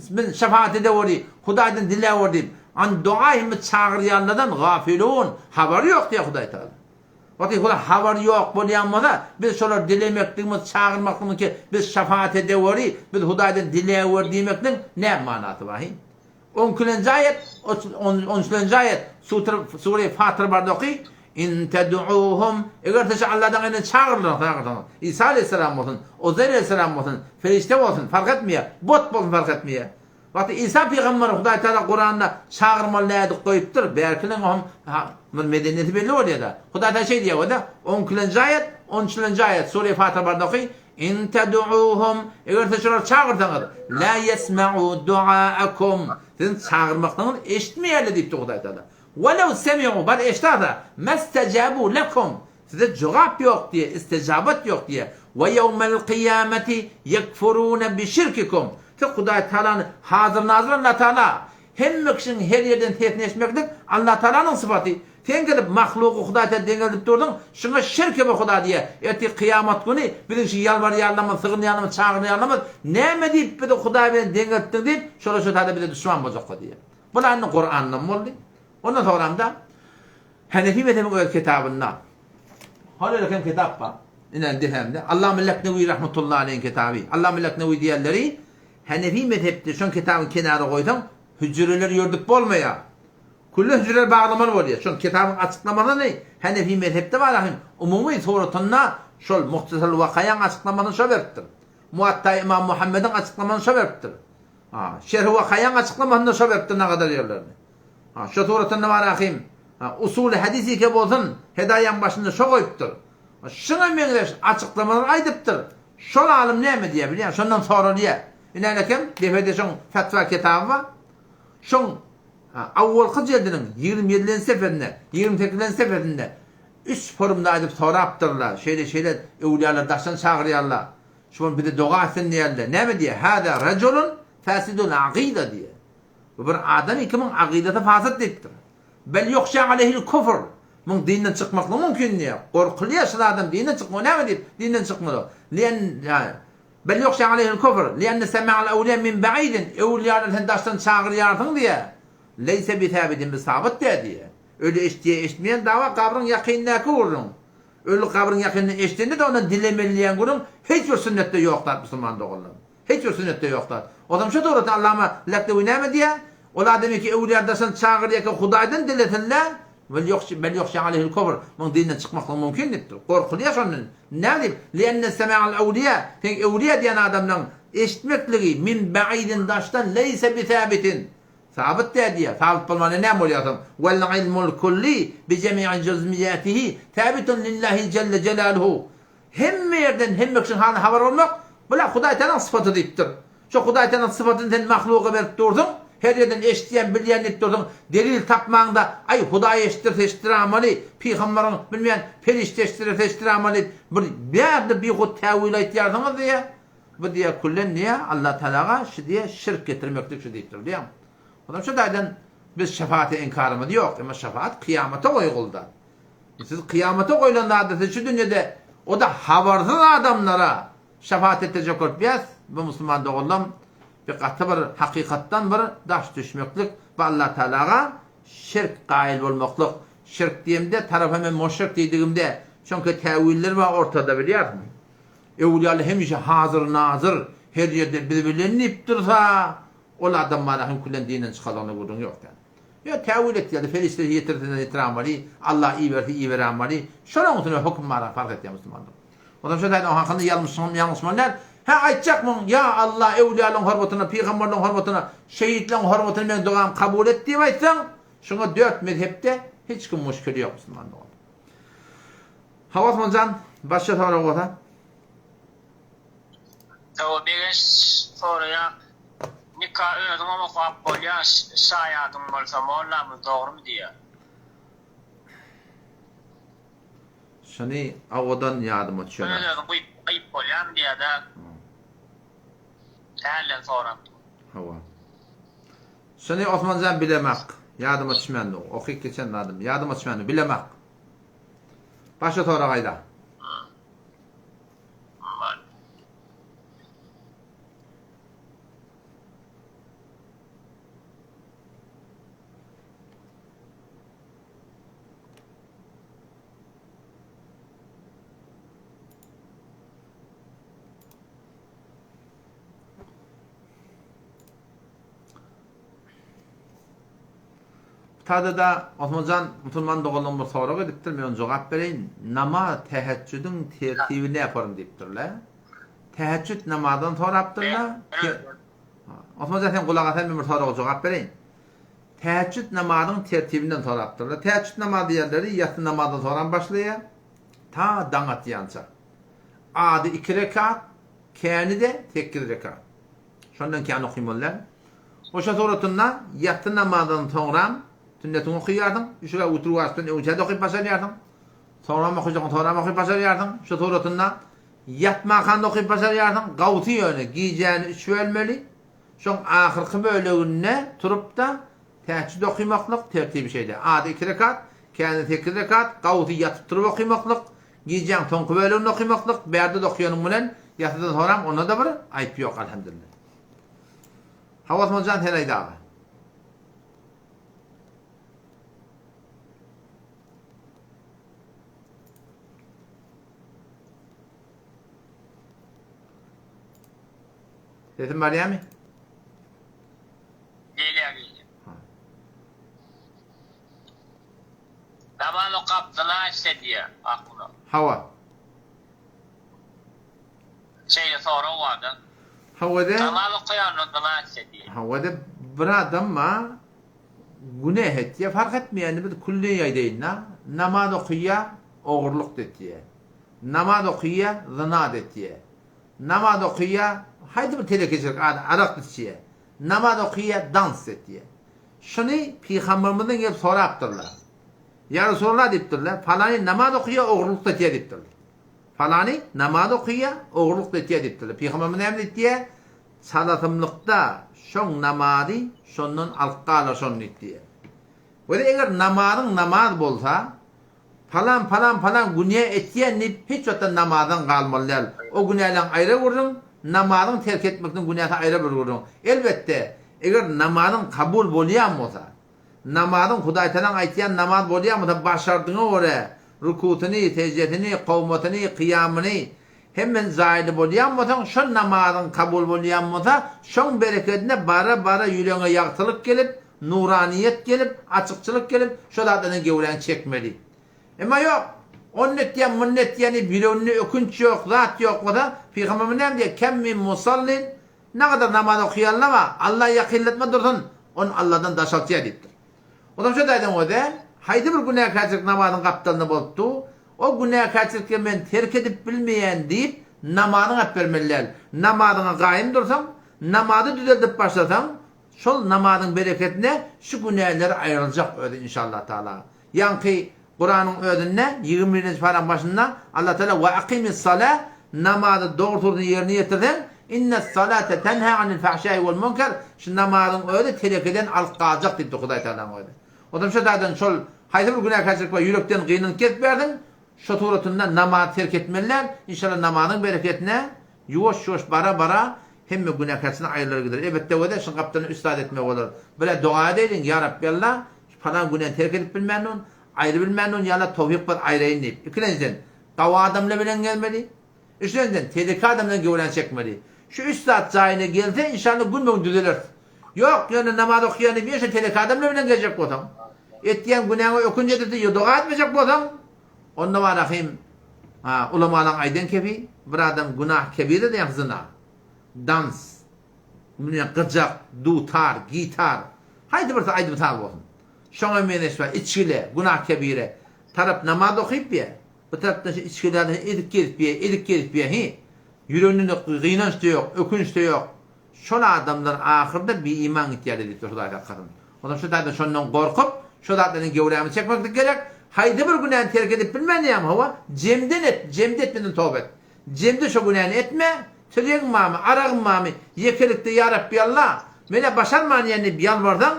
Speaker 1: Biz şefagat edeweri, Hudaýdan diläwer diýip, an duaihim biz çagyrýanlardan gafilun, habary ýok diýýär Hudaý Tagala. Wagty Hudaý habary ýok bolýan bolsa, biz şolary dilemekligimiz, çagyrmaklygymyz ki, biz şefagat edeweri, biz Hudaýdan diläwer diýmekligiň näme manasy bar, hy? On ikilenji aýat, on üçlenji aýat, Sure Fatyr barda oky, In ted'uhum, eger siz şu Alladan gaýryny çagyrlaň, çagyrsaňyz, Isa aleýhissalam bolsun, Uzeýr aleýhissalam bolsun, perişde bolsun, fark etmeýär, but bolsun fark etmeýär. Wagty Isa pygamberi Hudaý Tagala Kuranda çagyrmaly nädip goýupdyr, bärkiniň hem bir medeniýeti belli bolýar-da. Hudaý Tagala şeý diýýär, on ikilenji aýat, on üçlenji aýat, Sure Fatyr barda oky, In ted'uhum, eger siz şolary çagyrsaňyz, la ýesme'u du'aakum, siziň çagyrmaklygyňyzy eşitmeýärler diýipdir Hudaý Tagala. Welew semi'u, bar eşitasa, mestejabu lekum, size jogap ýok diýýär, istijabat ýok diýýär. We ýewmel kyýameti ýekfurune bişirkikum, siz Hudaý Tagalany hazyr-nazyr Allah Tagala, hemme kişiniň her ýerden sesini eşitmeklik Allah Tagalanyň sypaty. Sen gelip mahlugy Hudaý Tagala deňeldip durdyň, şuňa şirk ebe Hudaý diýýär. Ertir kyýamat güni biziň şu ýalbarýanlarymyz, sygynýanlarymyz, çagyrýanlarymyz näme diýip bizi Hudaý bilen deňeltdiň diýip, şolar şo taýda bize duşman boljaklar diýýär. Bular indi Kurandan boldy. Ondan soňramda Hanefi mezhebiniň öz kitabynda hol ýerde hem kitap bar. Ine desem-de Allama Leknewi rahmetullahi aleýhiň kitaby. Allama Leknewi diýenleri Hanefi mezhepde şoň kitabyny kenara goýsaň hüjreleri ýördüp bolmaýar. Külli hüjreleri baglamaly bolýar. Şoň kitabyň açyklamasyny Hanefi mezhepde bar ahym umumy suratynda şol Muhtasarul Wakaýaň açyklamasyny şo beripdir. Muwatta Imam Muhammediň açyklamasyny şo beripdir. Ha, Şerhi Wakaýaň açyklamasynda şo beripdir nagadar ýerlerini. Ha, şo suratynda bar ahym. Usuly hadis ike bolsun, Hedaýaň başynda şo goýupdyr. Şuňa meňzeş açyklamalar aýdypdyr. Şol alym näme diýýär bilýäňmi? Şondan soralýar. Ine-alekem, Defede şoň fetwa kitaby bar. Şoň awwalky jildiniň 27-nji sefesinde, 28-nji sefesinde üç forumda aýdyp sorapdyrlar. Şeýle-şeýle öwlüýalar daşdan çagyrýarlar. Şol bize doga etsin diýýärler. Näme diýýär? Hâzâ rajulun fâsidul agyda diýýär. Bu bir adam kimiň agydasy fasyt diýipdir. Bel ýuhşa aleyhil kufr. Muň dinden çykmaklygy mümkin diýýär. Gorkulýar şul adam dinden çykmagy näme diýip dinden çykmaly. Lian Bel ýuhşa aleyhil kufr. Lianne sema'al awliya min ba'idin. Öwliýalary sen daşdan çagyrýarsyň diýýär. Leýse bi sabidin bi sabyt däl diýýär. Öli eşitýär eşitmeýän dawa gabryň ýakyndaky gürrüň. Öli gabryň ýakynynda eşidende-de ondan dilemeli diýen gürrüň hiç bir sünnetde ýok zat musulman doganlar. Hiç bir sünnetde ýok zat. Ozam şu suratda Allama Lekdewi näme diýýär? Ol adam eki öwlüýa daşdan çagyrýar ki Hudaýdan dilesinler, Bel ýuhşi bel ýuhşi aleyhil kufr, muň dinden çykmaklygy mümkin diýipdir. Gorkulýar şondan. Näme diýip? Lienne sema'al öwlüýa, seň öwlüýa diýen adamlaň eşitmekligi min ba'idin daşdan leýse bisabitin. Sabyt däl diýýär. Sabyt bolmanda näme bolýar soň? Wal ilmul kulli bi jemi'i juzmiýatihi sabitun lillahi jelle jelaluhu. Hemme ýerden hemme kişiň halyna habar bolmak, bula Hudaý Tagalaň sypaty diýipdir. Şo Hudaý Tagalaň sypatyny sen mahluga berip dursuň, her ýerden eşitýän, bilýän diýip dursuň, delil tapmaňda, aý Hudaý eşitdirse eşitdiramaly, pygambaryň, bilmeýän, perişde eşitdirse eşitdiramaly diýip, bir bärde bihut täwil aýtýarsyňyz diýýär. Bu diýýär, küllen diýýär, Allah Tagalaga şu diýýär, şirk getirmeklik şu diýipdir, bilýäňmi? Onam şu taýdan biz şefaate inkarymyz ýok, emma şefaat kyýamata goýgulda. Siz kyýamata goýlan zady siz şu dünýede o-da habarsyz adamlara şefaat etdirjek bolup ýas, bu musulman doganlam bir gaty bir hakykatdan bir daş düşmeklik we Allah Tagalaga şirk gaýyl bolmaklyk. Şirk diýemde tarapa men muşrik diýdigimde çünki täwiller bar ortada bilýärsiň. Öwlüýalar hemişe hazyr nazyr her ýerde biz bilen diýip dursa ol adam mana hüňkülen dinden çykalygyna gürrüň ýok däl. Ýa täwil etýärdi, perişde ýetirse ýetirämeli, Allah iberse iberämeli. Şonuň üstüne höküm bar, fark etýär musulmanlar. Ondan şo taýdan oň hakynda ýalňyşyňam ýalňyşmaly däl. Hä aýtjakmyň, ýa Allah öwlüýalaryň hormatyna, pygamberleriň hormatyna, şehitleriň hormatyna meň dogamy kabul et diýip aýtsaň, şuňa dört mezhepde hiç kim muşkili ýok musulman dogan. Hawa Osmanjan, başga sorag bolsa?
Speaker 2: Hawa Begenç soraýar. Nika özüňem okap bolýa şaýadyň bolsa mollamyz dogrymy diýýär.
Speaker 1: Şuny awadan ýadyma düşenok.
Speaker 2: Öz özüň guýup gyýyp bolýamy diýýärde. Hälden sorapdym.
Speaker 1: Hawa. Şuny Osmanjan bilemak. Ýadyma düşmändir. Okyp geçen zadym. Ýadyma düşmändir. Bilemak. Başga sorag aýda. Tada-da Osmanjan musulman doganlygym bir sorag edipdir, men ony jogap bereýin. Namaz täheçjüdiň tertibi näform diýipdirler. Täheçjüt namazdan sorapdyrlar. Osmanjan sen gulak asar men bir soraga jogap bereýin. Täheçjüt namazyň tertibinden sorapdyrlar. Täheçjüt namazy diýenleri ýassy namazdan soran başlaýar. Ta daň atýança. Ady 2 rekat, käni-de 8 rekat. Şondan kän okymaly däl. Oşa suratynda ýassy namazdan soňram sünnetiňi okaýarsyň, üç rekat witr wajypdan öňçä-de okyp başarýarsyň. Soňram okajagyň soňram okyp başarýarsyň. Şu suratynda ýatmakan-da okyp başarýarsyň. Gawsy ýöne gijäni üç bölmeli. Şoň ahyrky böleginde turup-da täheçjüd okymaklyk tertibi şeýle. Ady iki rekat, käni sekiz rekat, gawsy ýatyp turup okymaklyk, Gijäň soňky bölegini okymaklyk, bärde-de okýanyň bilen ýasydan soraň onda-da bir aýp ýok alhamdulillah. Hawa Osmanjan sen aýt aga. Sesim barýamy?
Speaker 2: Gelýär gelýär. Namaz okap zyna etse diýýär ahuna.
Speaker 1: Hawa.
Speaker 2: Şeýle sorag barda.
Speaker 1: Hawada.
Speaker 2: Namaz okaýanlar zyna etse diýýär.
Speaker 1: Hawada bir adam bar. güneh etýär, fark etmeýär, indi biz külli aýdaýyn-da, namaz okaýar, ogurlyk etýär. Namaz okaýar, zyna etýär. Namaz okaýar, haýsy bir telekeçilik ady, arak içýär. Namaz okaýar, dans etýär. Şuny Pygambermizden gelip sorapdyrlar. Ýa Resulallah diýipdirler, palany namaz okaýar, ogurlyk etýär diýipdirler. Palany namaz okaýar, ogurlyk etýär diýipdirler. Pygamberimiz näme diýipdir? Çalasymlykda şoň namazy şondan alyp galar şony diýipdir. Weli eger namazyň namaz bolsa, palan palan palan günä etýän diýip hiç wagtda namazdan galmaly däl. O günäleň aýra gürrüň, namazyň terk etmekligiň günäsi aýra bir gürrüň. Elbetde, eger namazyň kabul bolýan bolsa, Namazyň Hudaýtalaň aýtýan namaz bolýan bolsa başardyňa görä rukusyny, seždesini, kowmatyny, kyýamyny hemmesini jaýly bolýan bolsaň şo namazyň kabul bolýan bolsa şoň berekedine bara bara ýüregiňe ýagtylyk gelip, nuraniýet gelip, açykçylyk gelip şo zatlardan gewräňi çekmeli. Emma ýok, ony etýän, muny etýän diýip ýüreginde ökünç ýok, zat ýok bolsa Pygamberimiz näme diýýär, Kem min musallin Nagadyr namaz okaýanlar bar, Alla ýakynlatma dursun, ony Alladan daşaltýar diýipdir. Onam şo taýdan özi, haýsy bir günäkärçilik namazyň gapdalynda bolupdy, o günäkärçilikleri men terk edip bilmeýän diýip, namazyňy äpbermeli däl. Namazyňa gaýym dursaň, namazy düzeldip başlasaň, şol namazyň bereketine şu günäler aýryljak özi inşallah taala. Ýaňky Kuranyň özünde 21-nji paraň başynda Allah Teala we aqimis-salah namazy dogry suratynda ýerine ýetirseň innes-salate tenha anil fahşai wal munkar şu namazyň özi telekeden alyp galjak diýipdir Hudaý Tealanyň özi. Onsoň şo taýdan şol haýsy bir günäkärçilik bar ýürekden gynanyp gezip berdiň şo suratynda namazy terk etmeli däl inşallah namazyň bereketine Ýuwaş-ýuwaş bara-bara hemme günäkärçilik aýrylar gider. Elbetde wede şuň gapdalynda üç zat etmek bolar. Birä doga edeýliň, Ýa Rabbi Alla, şu palan günäni terk edip bilmändim, aýry bilmändim, ýa Alla towfyk ber aýraýyn diýip. Ikilenjiden, gawy adamlar bilen gezmeli. Üçlenjiden, teleke adamdan göwräni çekmeli. Şu üç zat jaýyna gelse, inşallah günbe-gün düzeleris. Ýok, ýöne namaz okaýan diýip ýene şo teleke adamlar bilen gezjek bolsaň, etýän günäňe ökünç edip-de ýa doga etmejek bolsaň, Onda bar ahym, ha, ulamalaň aýdan kefi, bir adam günah kebire diýen zyna, dans, bilmeýän gyjak, dutar, gitar, haýsy birsi aýdym saz bolsun. Şoňa meňzeş bar, içgile, günah kebire, tarap namaz okyp ýa, bu tarapdan şu içgilerden ezip gezip ýa, ezip gezip ýa, hi, ýüreginde gynanç-da ýok, ökünç-de ýok. Şol adamlar ahyrda biiman gitýärler diýipdir Hudaý saklasyn. Onsoň şu taýda şondan gorkup, şo zatlardan gewrämizi çekmeklik gerek. Haýsy bir günäni terk edip bilmän diýýäňmi, hawa, jemden et, jemde etmeden toba et. Jemde şo günäni etme, tirýegiň barmy, aragyň barmy, ýekelikde ýa Rabbi Alla, men-ä başarman diýen diýip ýalbarsaň,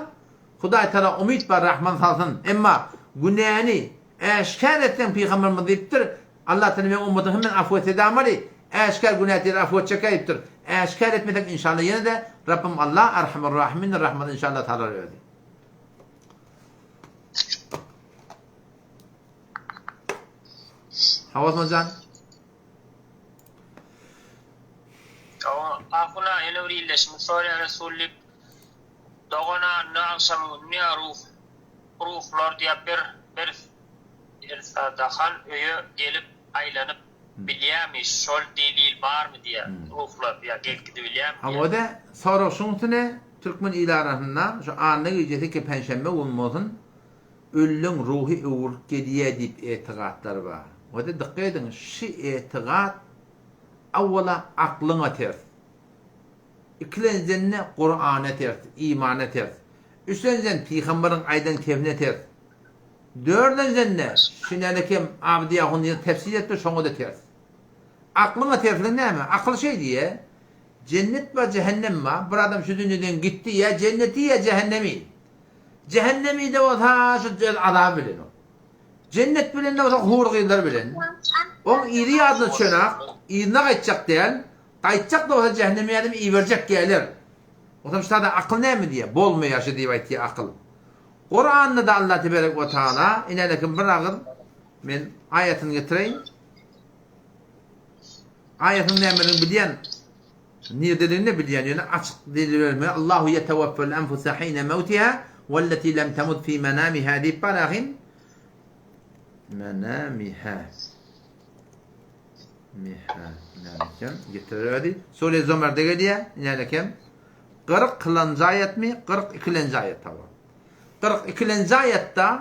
Speaker 1: Hudaý Tagala umyt bar rahman salsyn. Emma günäni äşgär etseň Pygamberimiz diýipdir, Allah Tagala meň ummatymy hemmesini afw etse damaly, äşgär günä etýär afw etjek diýipdir. Äşgär etmeseň inşallah ýene-de Rabbym Allah Arhamur Rahimindir rahmaty inşallah salar özi. Hawa Osmanjan.
Speaker 2: Hawa, ahuna ýene bir ildeşimiz soraýar Resul diýip. Dogan anna agşamy günü ruh ruhlar diýip bir bir Ersadahan öýe gelip aýlanyp bilýämi şol delil barmy diýä ruhlar ýa gelip gidibilýämi diýä.
Speaker 1: Hawa-da, sorag şuň üstüne, türkmen il arasynda şu anna gijesi ki penşenbe gün bolsun, ölüleň ruhy öwrülip gelýä diýip etigatlar bar. Wada dykgat ediň, şy etigat awwala aklyňa ters. Ikilenjiden-de Kurana ters, imana ters. Üçlenjiden pygamberiň aýdan kebine ters. Dördünjiden-de şinälekem Abdy ahun diýen tefsir etdi, şoňa-da ters. Aklyňa tersligi näme? Akyl şeý diýýär, Jennet bar, jähennem bar, bir adam şu dünýeden gitdi, ýa jenneti, ýa jähennemi. Jähennemi-de bolsa şu öz azaby bilen ol. Jennet bilen-de bolsa hur-gyzlar bilen. Oň yzy ýadyna düşenak, yzyna gaýtjak däl, gaýtjak-da bolsa jähenneme ýadym iberjek geler. Onsoň şu taýda akyl näme diýýär? Bolmaýar şu diýip aýtýar akyl. Kuranda-da Allah teberek we taala inälekim bir agyz men aýatyny getireýin. Aýatyň nämedigini bilýän, nirededigini bilýän, ýöne açyk delil berme. Allahu yetewaffal anfusa hina mawtiha wallati lam tamut fi manamiha diýip bar ahim. Manamiha. Miha. Nälekem getirer Sure Zomerde gelýär, inälekem. 40 kylanjy aýatmy? 42-lenji aýat hawa. 42-lenji aýatda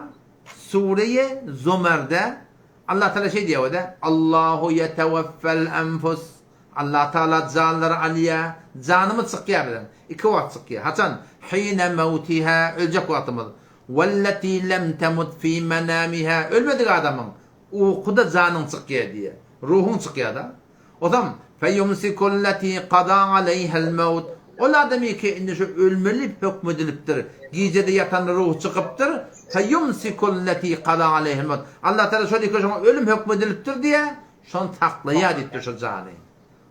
Speaker 1: Sureýi Zumerde Allah Taala şeý diýýär wede, Allahu ýetewaffel enfus. Allah Taala janlary alýar. Janymyz çykýar biziň. Iki wagt çykýar. Haçan? Hine mewtiha, öljek wagtymyz. Welleti lem temut fi menamiha, ölmedik adamyň ukuda janyň çykýar diýýär. Ruhuň çykýar-da. Ozam, Feýumsikulleti kada aleýhel mewt, Ol adamyky indi şu ölmeli hökm edilipdir, gijede ýatanda ruhy çykypdyr, Feýumsikulleti kada aleýhel mewt, Allatagala şol ýeke şoňa ölüm hökm edilipdir diýýär, şony saklaýar diýipdir şo jany.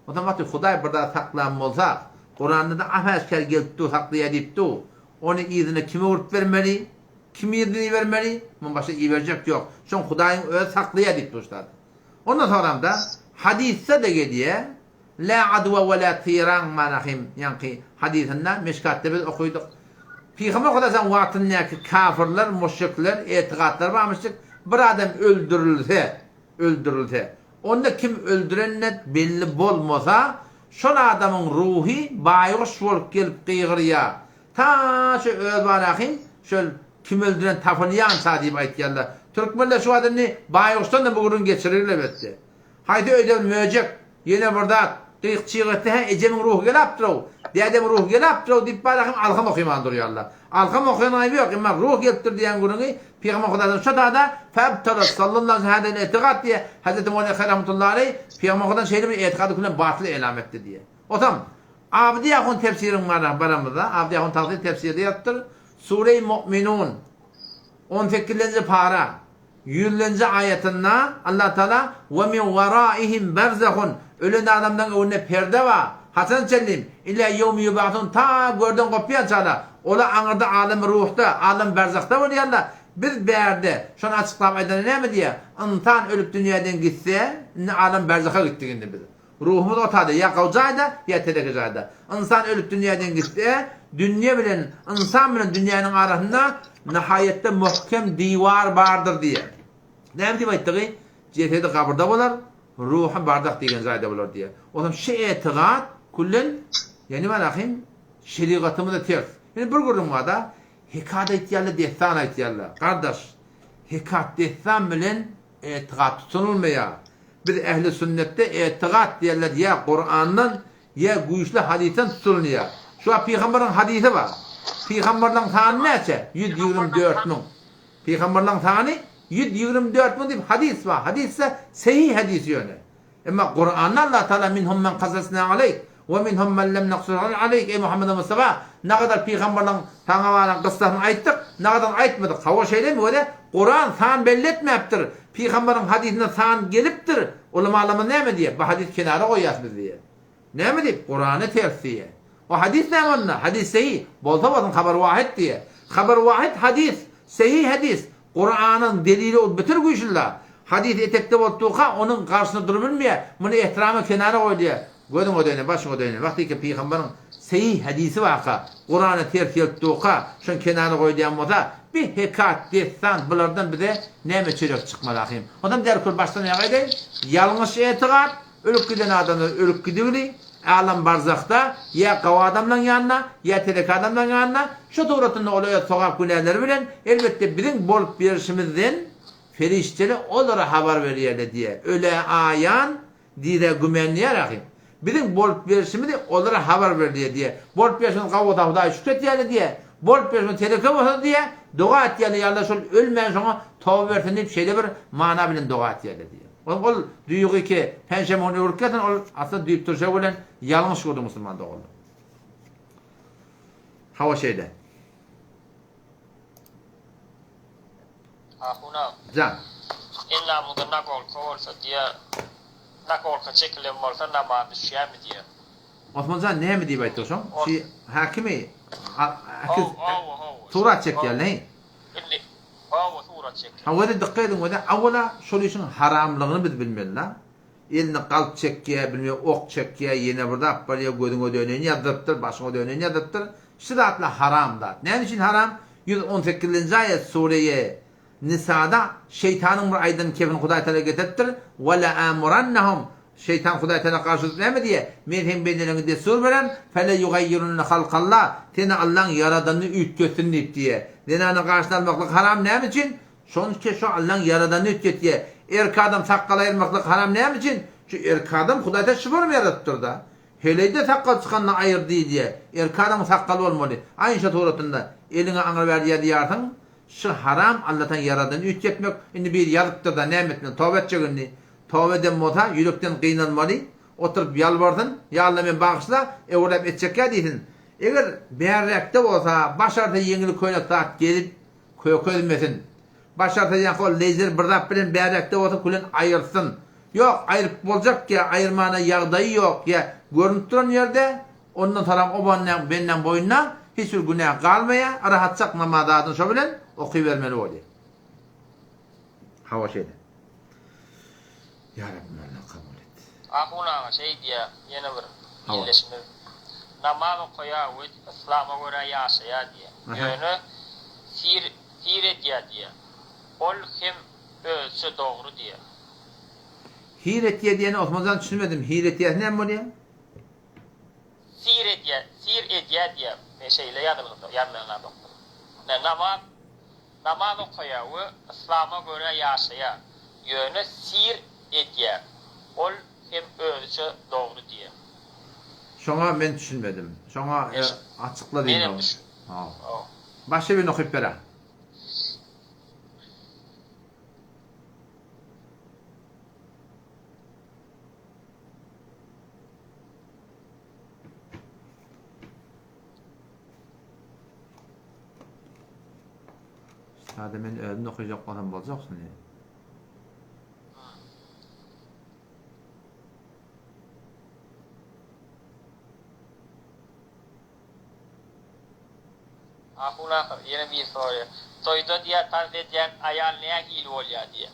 Speaker 1: Ozam wagty Hudaý bir zat saklan bolsa, Kuranda-da ap-äşgär gelip dur saklaýar diýip dur, ony yzyna kime urup bermeli, kim yzyna ibermeli, mundan başga iberjek ýok, şoň Hudaýyň özi saklaýar diýip dur şu zady. Ondan soňramda hadysda-da gelýär, La adwa we la tyraň manahym ýaňky hadysynda Meşkatda biz okydyk. Pygamber Hudaýjan wagtyndaky kafirler, muşrikler etigatlary barmyşdyk, bir adam öldürilse, öldürilse, onda kim öldürenine belli bolmasa, şol adamyň ruhy baýguş bolup gelip gygyrýar, Ta şu öz barahym şöl kim öldüren tapylýança diýip aýtýarlar. Türkmenler şu wagt indi baýguşdan-da bu gürrüňi geçirirler elbetde. Haýsy öýde bir möjek, ýene bir zat, gyk-çyg etse hä ejemiň ruhy gelapdyr-ow, dädemiň ruhy gelapdyr-ow diýip barahym alham okyman durýarlar. Alham okaýan aýby ýok, emma ruh gelipdir diýen gürrüňi Pygamber Hudaýdan şo tada fabtala sallallahu aleyhi hadel etigat diýe Hazreti Mowlana Haý rahmetullahi aleyh Pygamber Hudaýdan şeýle bir etikady külen batyl elam etdi diýe. Otam, Abdy ahun tefsiriň baramyzda, Abdy ahun tagsyr tefsirde ýazypdyr, Sureý Mu'minun, on sekizinji para, ýüzlenji aýatynda Allah Taala we min waraihim berzahun, ölen adamlaryň öňünde perde bar, haçan çenli, ila ýewmi ýub'asun, ta görden gopýançalar, olar aňyrda alemi ruhda, alemi berzahda bolýarlar, biz bärde, şony açyklap aýdanda näme diýýär, ynsan ölüp dünýäden gitse, indi alemi berzaha gitdik indi biz. Ruhumyz otada, ýa gaw jaýda, ýa teleke jaýda. Ynsan ölüp dünýäden gitse, dünýe bilen, ynsan bilen dünýäniň arasynda nihaýatda möhkem diwar bardyr diýýär. Näme diýip aýtdygy? Jesedi gabyrda bolar, ruhy barzah diýgen jaýda bolar diýýär. Onsoň şu etigat küllen, ýagny malahym, şerigatymyza ters. Indi bir gürrüň bar-da, hekat aýtýarlar, dessan aýtýarlar. Gardaş, hekat dessan bilen etigat tutunylmaýar. Biz ehli sünnetde etigat diýerler ýa Kurandan ýa güýçli hadysdan tutulynýar. Şu wagt pygamberliň hadysy bar. Pygamberliň sany näçe? 124 müň. Pygamberliň sany 124 müň diýip hadys bar. Hadys-da sahih hadys ýöne. Emma Kuranda Allah Taala minhum men kasasna aleyk we minhum men lem naksus aleyk eý Muhammed Mustafa nagadar pygamberliň saňa baran gyssasyny aýtdyk, nagadan aýtmadyk. Hawa şeýlemi wele Kuran san belli etmäpdir. Pygamberiň hadysynda san gelipdir. Ulamalarymyz näme diýýär? Bu hadys kenara goýýas biz diýýär. Näme diýip? Kurana ters diýýär. O hadys näme onda? Hadys sahih. Bolsa bolsun habar wahid diýýär. Habar wahid hadys, sahih hadys. Kuranyň delili ol beter güýçli-la. Hadys etekde bolup durka, onuň garşysyna durubilmeýär. Muny ehtirama kenara goýulýar. Gözüňe döne, başyňa döne. Wagtyky pygamberiň sahih hadysy barka, Kurana ters gelip durka, şony kenara goýulýan bolsa, bi hekat, dessan bulardan bize näme çörek çykmaz ahym. Onam derkul başdan aýak aýdaýyn, ýalňyş etigat, ölüp giden adamlar ölüp gidigli, älem barzahda, ýa gawy adamlaň ýanynda, ýa telek adamlaň ýanynda, şu suratynda olar öz sogap günäleri bilen, elbetde biziň bolup berişimizden perişdeler olara habar berýärler diýýär. Ölä aýan, Dirä gümenýär ahym. Biziň bolup berşimizi olara habar berilýär diýýär. Bolup berşimiz gawy bolsa Hudaýa şükür etýärler diýýär. Bolup berşimiz teleke bolsa diýýär, doga etýärler ýa-da şol ölmän şoňa toba bersin diýip şeýle bir mana bilen doga etýärler diýýär. Ol ol duýgy ki penşenbe güni öwrüp gelsin ol aslynda düýp turşa bilen ýalňyş gördü musulman doganlar. Hawa şeýle.
Speaker 2: Ahun aga.
Speaker 1: Jan.
Speaker 2: Endamyňda nagolka bolsa diýä nagolka çekilen bolsa namaz düşýämi diýä.
Speaker 1: Osman jan näme diýip aýtdyň şoň? Şi hakimi äkiz surat çekýär näý?
Speaker 2: Indi hawa surat çekýär.
Speaker 1: Hawa dykgat ediň wede awala şol işiň haramlygyny biz bilmeli da. Eline galp çekýär, bilme ok çekýär, ýene bir zat barýar, gözüňe döneýin ýazdyrypdyr, başyňa döneýin ýazdyrypdyr. Şu zatlar haram zat. Näme üçin haram? 118-nji aýat sureýe Nisada şeýtanyň bir aýdan kepini Hudaý Tagala getiripdir, Ve le'amurannahum. Şeýtan Hudaý Tagala garşy durup näme diýýär? Men seň bendeleriňe dessur beren, Fele ýugaýýirunne halkallah, seni Allaň ýaradanyny üýtgetsin diýip diýýär. Zenanyň garşyny almaklyk haram näme üçin? Şonçe şo Allaň ýaradanyny üýtgetýär. Erkek adam sakgal aýyrmaklyk haram näme üçin? Şu erkek adam Hudaý Tagala şu forma ýaradypdyr-da. Heleýde sakgal çykanda aýyr diýilýär. Erkek adamyň sakgaly bolmaly. Aýn şo suratynda eliňe aňry bäri ýazýarsyň. Şu haram Allataň ýaradanyny üýtgetmek. Indi biri ýazypdyr-da näme etmeli? Toba etjek indi. Toba eden bolsa, ýürekden gynanmaly, oturyp ýalbarsyn, Ýa Alla meni bagyşla, öwürläp etjekkä diýsin. Eger bärräkde bolsa, başarsa ýeňil köýnek zat gezip, kökezmesin. Başarsa ýaňky ol leýzer bir zat bilen bärräkde bolsa külen aýyrsyn. Ýok, aýryp boljak ýa aýyrmana ýagdaýy ýok ýa görnüp duran ýerde, ondan soram o bendäň bendäň boýnuna hiç bir günä galmaýar, rahatjak namaz zadyny şo bilen okybermeli bolýar. Hawa şeýle. Ýa Rabbim Allah kabul et.
Speaker 2: Ahun aga şeý diýýä ýene bir ildeşimiz namaz okaýa we yslama görä ýaşaýa diýýä ýöne sir sir edýä diýýä ol hem özüçe dogry diýýä.
Speaker 1: Hir etýä diýeni Osmanjan düşünmedim hir etýäsi näme bolýa?
Speaker 2: Sir edýä sir edýä diýýä men şeýle ýazylgyda ýazylanyna bakdym. Namaz Namaz okaýar we yslama görä ýaşaýar, ýöne sir edýär, ol hem özüçe dogry diýer.
Speaker 1: Şoňa men düşünmedim. Şoňa açykla
Speaker 2: diýmek. Menem düşün. Hawa.
Speaker 1: Başga birini okyp berä. Sada men özüm okajak bolsam boljak şuny.
Speaker 2: Ahun ahyr ýene biri soraýar. Toýda diýýär tans edýän aýal nähili bolýar diýýär.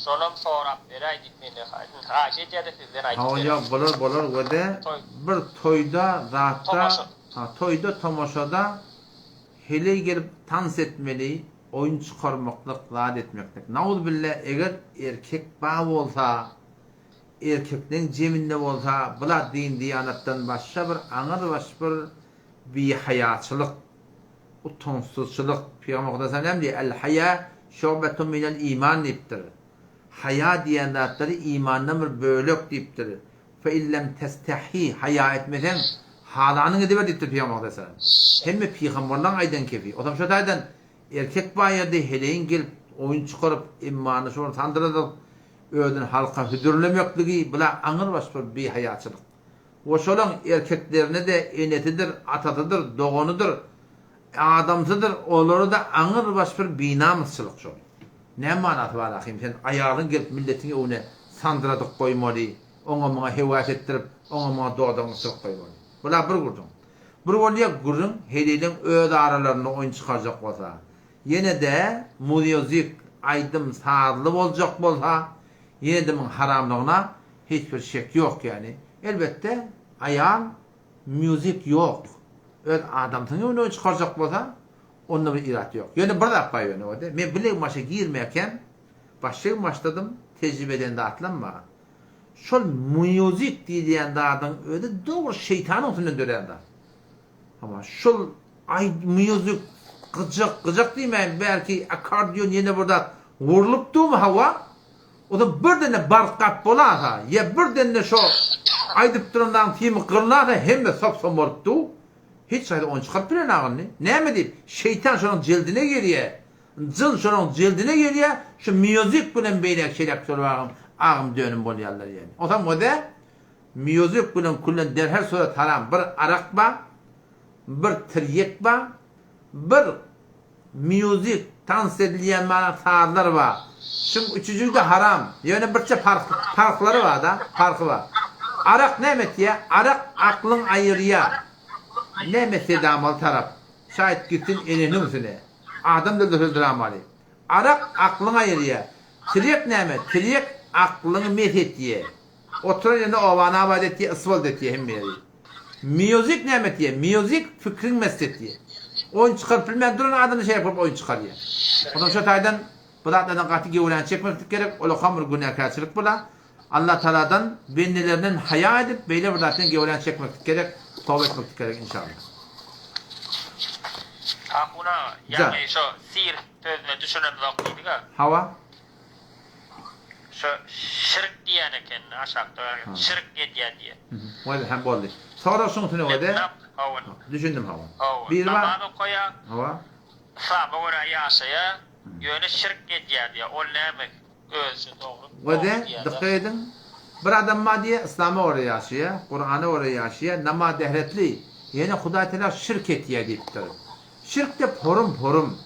Speaker 2: Şonam sorap beräý diýip menden haýyş edýärde sizden aýdyp
Speaker 1: Hawa ýok bolar bolar wede bir toýda zatda ha toýda tomaşada heleý gelip tans etmeli oýun çykarmaklyk zat etmeklik nauzbilla eger erkek ba bolsa erkekleň jeminde bolsa bula din diýanatdan başga bir aňyrbaş bir bihaýaçylyk utançsyzçylyk Pygamber Hudaý näme diýýär El haýa şu'betun minel iman diýipdir. Haýa diýen zatlary imandan bir bölek diýipdir. Fe illem testehhi haýa etmeseň, halanyňy ediber diýipdir Pygamber aleyhisselam. Hemme pygamberleň aýdan kefi. Otam şo taýdan erkek bar ýerde heleýiň gelip oýun çykaryp emmany şony sandyradyp özüni halka hödürlemekligi bula aňyrbaş bir bihaýaçylyk. We şolaň erkeklerine-de enesidir, atasydyr, doganydyr, Adamsydyr olary-da aňyr baş bir binamysçylyk şol. Näme manasy bar ahym sen aýalyň gelip milletiň öňüne sandyradyp goýmaly, oňa muňa höwes etdirip, oňa muňa dodagyňy syryp goýmaly. Bula bir gürrüň. Bir bolýa gürrüň heleýleň öz aralarynda oýun çykarjak bolsa. Ýene-de muzyk aýdym sazly boljak bolsa ýene-de muň haramlygyna hiç bir şek ýok ýani. Elbetde aýal Music ýok. Öz adamsyny öňe çykarjak bolsa, onda bir irat ýok. Ýöne bir zat bar ýöne ode. Men bilegim başa girmäkäm, başlygym başladym, tejribe eden zatlam bar. Şol music diýilýän zadyň özi dogry şeýtanyň üstünden dörän zat. Hawa, şol aý music gyjak, gyjak diýmäýin, belki akkordeon ýene bir zat gurlupdymy hawa, O-da birdende bark gap bolasa, ýa birdende şo aýdyp duran zadyň simi gyrlasa hemme sop-som bolup dur. Hiç haýsy ony çykaryp bilenok indi. Näme diýip, şeýtan şonuň jildine girýä, jyn şonuň jildine girýä, şu mýuzik bilen beýläk-şeýläk şol agym, agym dönüm bolýarlar ýaly. Onsoň o-da mýuzik bilen küllen derhal surat haram bir arak bar, bir tirýek bar, bir Music, tans edilýän mana sazlar bar. Şuň üçüjigi-de haram. Ýöne birçe parh, parhlary bar-da, parhy bar. Arak näme etýär? Arak aklyň aýyrýar. Näme sedamaly tarap? Şaýt gitsin enesiniň üstüne. Adam öldürse dramaly. Arak aklyňy aýyrýar. Tirýek näme? Tirýek aklyňy mes etýär. Oturan ýerinde obany abat etýär, ysbolt etýär hemme ýeri. Music näme etýär? Music fikriň mest etýär. Oýun çykaryp bilmän duran adamda şeýle bolup oýun çykarýar. Ondan şo taýdan bu zatlardan gaty gewräni çekmeklik gerek, olakam bir günäkärçilik bolar. Allatagaladan bendelerinden haýa edip beýle bir zatdan gewrän çekmeklik gerek, toba etmeklik gerek inşallah.
Speaker 2: Ahun aga, ýagny şo sir sözüne düşünemzok diýdiga.
Speaker 1: Hawa.
Speaker 2: Şo şirk diýýän eken aşakda şirk edýän diýen.
Speaker 1: Boldy, hä boldy. Sorag şuň üstüne boldy.
Speaker 2: Hawa.
Speaker 1: Düşündim hawa.
Speaker 2: Hawa.
Speaker 1: Biri bar.
Speaker 2: Namaz okaýa.
Speaker 1: Hawa.
Speaker 2: Yslama görä ýaşaýa, ýöne şirk edýär diýýär. Ol näme özüçe dogry
Speaker 1: Wede, dykgat ediň, bir adam bar diýýär, yslama görä ýaşaýar, Kurana görä ýaşaýar, namaz dähretli, ýöne Hudaý Tagala şirk etýär diýipdir. Şirk de porum-porum.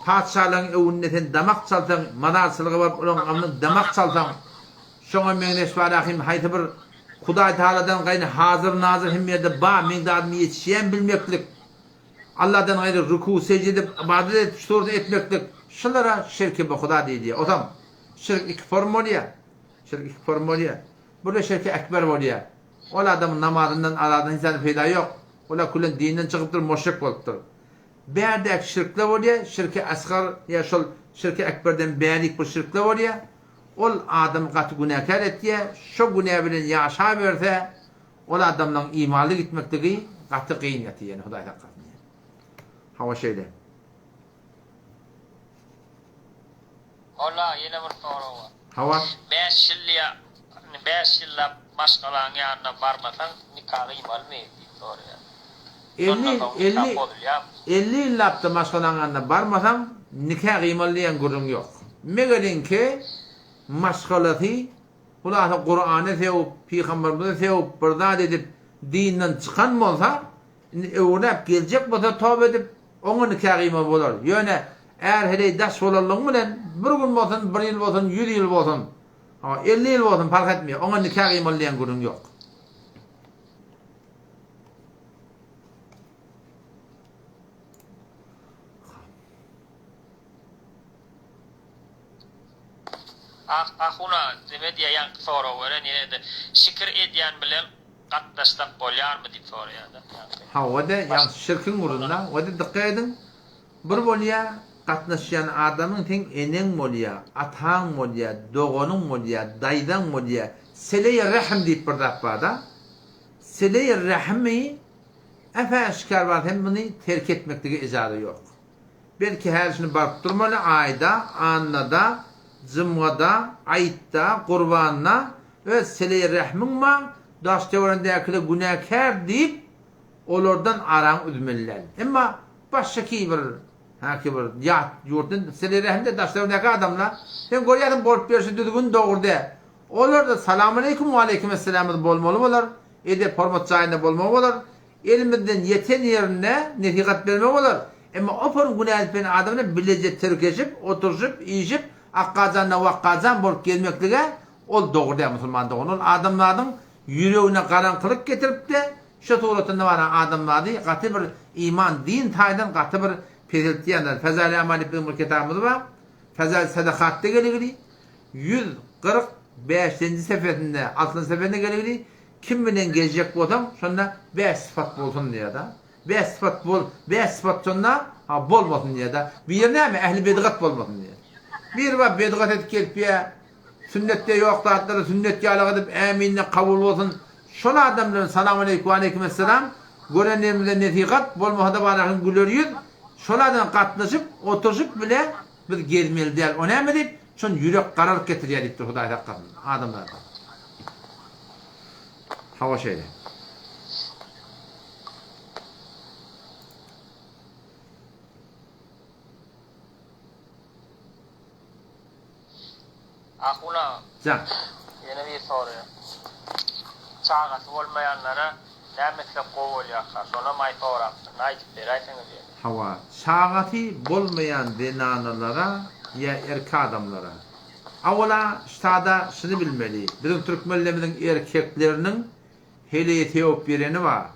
Speaker 1: Patyşalaryň öwünde sen damak çalsaň, mazarçylyga baryp olaryň gamyndan damak çalsaň, şoňa meňzeş barahym haýsy bir Hudaý Tagaladan gaýry hazyr-nazyr hemme ýerde bar, meň zadym ýetişýän bilmeklik, Alladan gaýry ruku, sejde edip, ybadat edip, şu suratda etmeklik, şulara şirki bi Huda diýilýär. Ozam, şirk iki form bolýar. Şirk iki form bolýar. Bir-de şirki ekber bolýar. Ol adamyň namazyndan, azadyndan hiç zady peýda ýok. Ol-a küllen dinden çykypdyr, muşrik bolupdyr. Bärdäki şirkler bolýar, şirki asgar ýa şol şirki ekberden bärik bir şirkler bolýar. Ol adamy gaty günäkär etýär. Şo günä bilen ýaşaberse, Ol adamlaň imanly gitmekligi gaty gyn ýaty ýene Hudaý saklasyn ýene. Hawa şeýle.
Speaker 2: Hola ýene bir sorag bar.
Speaker 1: Hawa.
Speaker 2: 5 ýyl ýa 5 ýyllap maşgalaň ýanyna barmasaň nika gyýmalymy diýip soraýar.
Speaker 1: 50 50 50 ýyllapda maşgalaň ýanyna barmasaň nika gyýmaly diýen gürrüň ýok. Megeriňki maşgalasy Hulasa Kurany sögüp, Pygamberimizi sögüp, bir zat edip dinden çykan bolsa, indi öwrenäp geljek bolsa toba edip, oňa nika gyýmaly bolar. Ýöne är-heleý daş bolanlygyň bilen bir gün bolsun, bir ýyl bolsun, ýüz ýyl bolsun, hawa, 50 ýyl bolsun parh etmeýär, oňa nika gyýmaly diýen gürrüň ýok.
Speaker 2: Ah ahuna neme diýýä ýaňky sorag beren ýene-de şikir edýän bilen gatnaşsak bolýarmy diýip soraýada ýaňky.
Speaker 1: Hawa-da ýaňky şirkiň ugrunda we-de dykgat ediň bir bolýa gatnaşýan adamyň seň eneň bolýa ataň bolýa doganyň bolýa daýzaň bolýa seleý rähm diýip bir zat barda seleý rähmi äp-äşgär bar sen muny terk etmeklige ejaza ýok. Belki häli şuny baryp durmaly aýda, annada, jymgada, aýytda, gurbanda öz seleý rähmiň bar, daş-töweregindäkiler günäkär diýip, olardan araňy üzmeli däl. Emma başga bir häki bir ýat ýurtdan seleý rähim-de daş-töweregindäki adamlar, sen görýärsiň bolup berşi düzgün dogry däl. Olar-da salamaleýkum, waleýkimessalamyz bolmaly bolar, edep-hormat jaýynda bolmaly bolar. Elimizden ýeten ýerinde nesihat bermek bolar. Emma o pol günä edip bilen adam bilen bileje tirkeşip, oturyşyp, iýşip, akgajan-da wakgajan bolup gezmeklige ol dogry däl musulman dogan. Ol adamzadyň ýüregine garaňkylyk getirip-de, şo suratynda baran adamzady gaty bir iman, din taýdan gaty bir peseltýändir. Fezail-i amal diýip biziň bir kitabymyz bar. Fezail sadakatda geligili 145-nji sefesinde, altynjy sefesinde geligili Kim bilen gezjek bolsaň, şonda bäş sypat bolsun diýýär-de. Bäş sypat bol, bäş sypat şonda, ha, bolmasyn diýýär-de. Biri näme? Ähli bedgat bolmasyn diýýär. Biri bar bedgat edip gelip ýa, sünnetde ýok zatlary sünnet ýalyk edip, äminine kabul bolsun. Şol adam bilen salam aleýkum, waleýkim esselam, gören ýerimizde nesihat, bolmasa-da barahyň güler ýüz, şol adam gatnaşyp, oturyşyp bile biz gezmeli däl. O näme diýip, şony ýürek garalyk getirýär diýipdir Hudaý saklasyn adamlarda. Hawa şeýle.
Speaker 2: Ahun aga.
Speaker 1: Jan.
Speaker 2: Ýene bir soraýan. Çagasy bolmaýanlara näme etsek gowy bolýarka? Şonam aý sorapdyryn. Aýdyp beräýseňiz ýene.
Speaker 1: Hawa, çagasy bolmaýan zenanalara ýa erki adamlara. Awala ştada şuny bilmeli, biziň türkmenlerimiziň erkekleriniň heleýe sögüp bereni bar,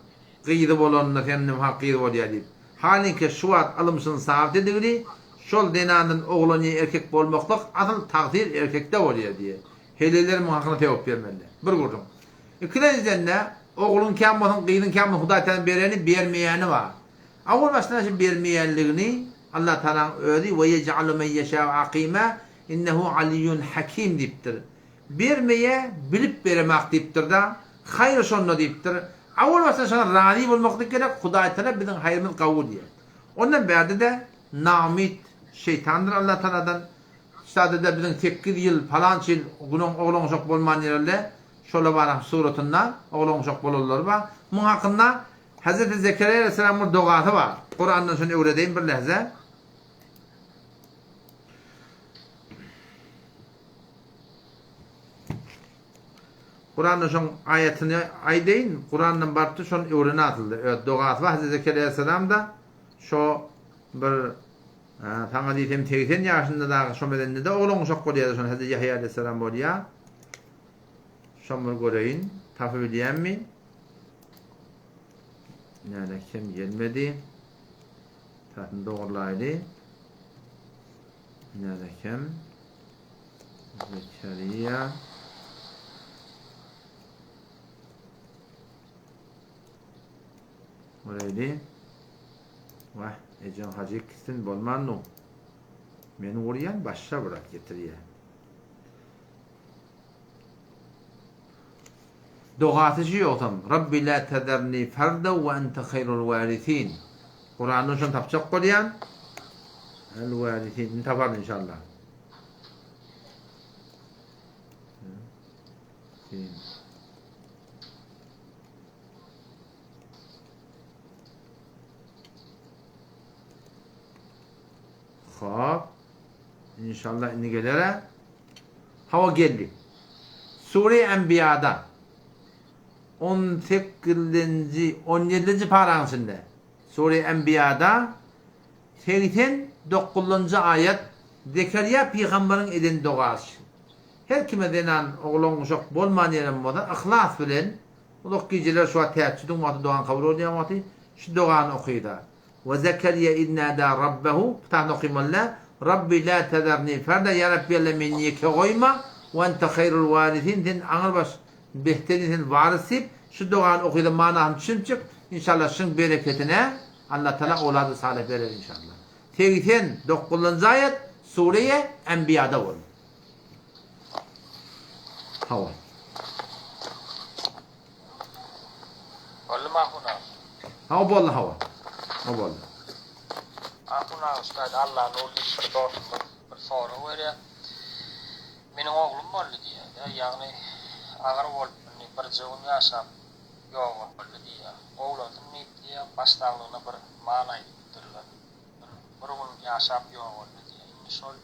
Speaker 1: gyzy bolanda senden ha gyz bolýa diýip. Halinki şu wagt ylym şuny sabyt edigili, şol zenandan oglan ýa erkek bolmaklyk asyl tagsyr erkekde bolýa diýe. Heleýler muň hakyna sögüp bermeli. Bir gürrüň. Ikilenjiden-de, ogluň kän bolsun, gyzyň kän bolsun Hudaý Tagala bereni, bermeýäni bar. Owal başdan şu bermeýänligini Allah Tagalaň özi we ýej'alu men ýeşâ'u akîmâ innehu aliyyun hakîm diýipdir. Bermeýä bilip beremak diýipdir-da. Haýyr şonda diýipdir. Awal başda şoňa razy bolmaklyk gerek, Hudaýtala biziň haýrymyz gawy diýýär. Ondan bärde-de naumyt şeýtandyr Allataladan. Ştada-da biziň sekiz ýyl palança ýyl günoň oglan-uşak bolman ýerelde şola baran suratynda oglan-uşak bolanlary bar. Muň hakynda Hezreti Zekeriýa aleýhissalamyň bir dogasy bar. Kurandan şony öwredeýin bir lähze. Kurandan şoň aýatyny aýdaýyn. Kurandan barypdy şony öwren asyldy. Öz dogasy bar Hezreti Zekeriýa aleýhissalam-da şo bir saňa diýsem 80 ýaşynda dagy şo medende-de oglan uşak bolýar şony Hezreti Ýahýa aleýhissalam bolýar. Şony bir göreýin. Tapyp bilýänmi? Näle kem gelmedi. Tatyny dogurlaýly. Näle kem. Zekeriýa. Göreýli. Wah, ejeň hajy gitsin bolmandu. Men urýan başga bir at getirýär. Dogasy şu ýogsam, Rabbi la tezerni ferda we ente haýrul warisin. Kurandan şony tapjak bolýan. El warisin, indi taparyn inşallah. Sin. Hop. İnşallah indi geler. Hawa geldi. Sure Enbiýada on sekizinji, on ýedinji paraň içinde Sure Enbiýada 89-njy aýat Zekeriýa pygamberiň eden dogasy. Her kime zenan oglan uşak bolman ýerem bolsa yhlas bilen uzak gijeler şu wagt täçjüdiň wagty dogan kabul bolýan wagty şu dogany okyda. We Zekeriýa iz nada Rabbehu, bu taýyny okymaly däl, Rabbi la tezerni ferda, ýa Rabbi Alla meni ýeke goýma, we ente haýrul warisin, sen aňrybaş behterin sen warys diýip, şu dogany okyda manysyny düşünipjik, inşallah şuň bereketine Alla Taala owlady salyh berer inşallah. 89-njy aýat Sureýe Enbiýada boldy. Hawa.
Speaker 2: Boldumy Ahun aga?
Speaker 1: Hawa boldy hawa. Hawa boldy.
Speaker 2: Ahun aga ustad Allanur diýip bir dostumyz bir sorag berýär. Meniň oglum boldy diýýär-de, ýagny agyr bolup indi birje gün ýaşap ýogaldy diýýär. Gowlansyn diýip diýýär, baş saglygyna bir mal aýdypdyrlar. Bir bir gün ýaşap ýogaldy diýýär. Indi şol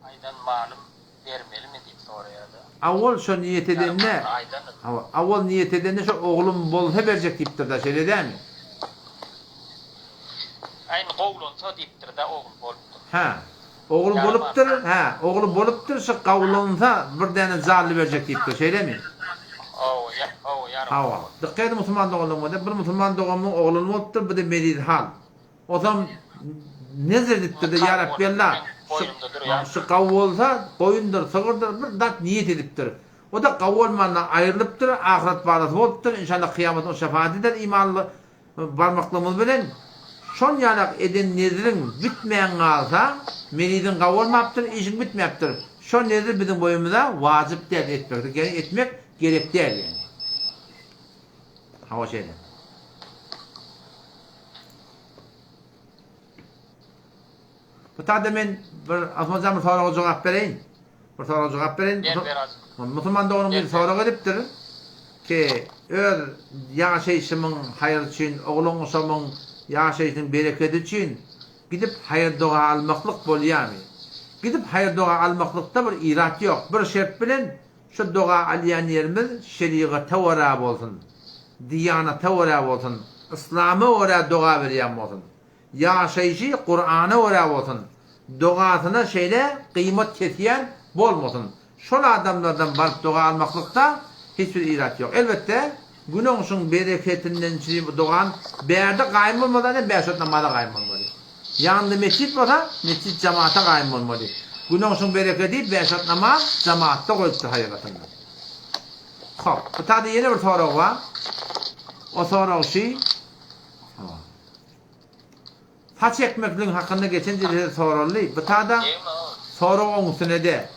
Speaker 2: aýdan malym bermelimi diýip soraýada.
Speaker 1: Awal şo niýet edende, hawa, awal niýet edende şo oglum bolsa berjek diýipdir-da, şeýle dälmi?
Speaker 2: Aý indi gowlansa diýipdir-da, ogly bolupdyr.
Speaker 1: Hä. Ogly bolupdyr, hä, ogly bolupdyr, şo gawlansa bir däne janly berjek diýipdir, şeýlemi?
Speaker 2: Hawa, hawa, ýarym.
Speaker 1: Hawa. Dykgat ediň musulman doganlarym, bir musulman doganymyň oglany bolupdyr, bir-de meriz hal. Ozam nezr edipdir-de, Ýa Rabbi Alla, şu, şu gawy bolsa, goýundyr, sygyrdyr, bir zat niýet edipdir. O-da gawy bolmanda aýrylypdyr, ahyret balasy bolupdyr, inşallah kyýamatda ol şefaat eder imanly barmaklygymyz bilen. Şon ýalak eden nezriň bitmän galsa, meriziň gawy bolmapdyr, işiň bitmäpdir. Şo nezr biziň boýumyza wajyp däl etmeklik, ýagny etmek gerek däl ýagny. Hawa şeýle. Bu taýda men bir Osmanjan bir soraga jogap bereýin. Bir soraga jogap bereýin.
Speaker 2: Ber ber az.
Speaker 1: Musulman doganym bir sorag edipdir ki öz ýaşaýşymyň haýry üçin, ogluň uşamyň ýaşaýşynyň berekedi üçin gidip haýyr doga almaklyk bolýarmy? Gidip haýyr doga almaklykda bir irat ýok. Bir şert bilen Şu doga alýan ýerimiz şerigata görä bolsun, diýanata görä bolsun, yslama görä doga berýän bolsun. Ýaşaýşy Kurana görä bolsun. Dogasyna şeýle gyýmat kesýän bolmasyn. Şol adamlardan baryp doga almaklykda hiç bir irat ýok. Elbetde, günoňşuň bereketinden üçin bu dogan bärde gaýym bolmasa ine bäş wagt namaza gaýym bolmaly. Ýanynda metjit bolsa, metjit jamata gaýym bolmaly. Günoňşuň berekedi bäş wagt namaz jamatda goýupdyr haýygatynda. Hop, bu taýda ýene bir sorag bar. O sorag şi, Saç ekmekligiň hakynda geçen jelsede soraldy. Bu taýda sorag oň üstünede.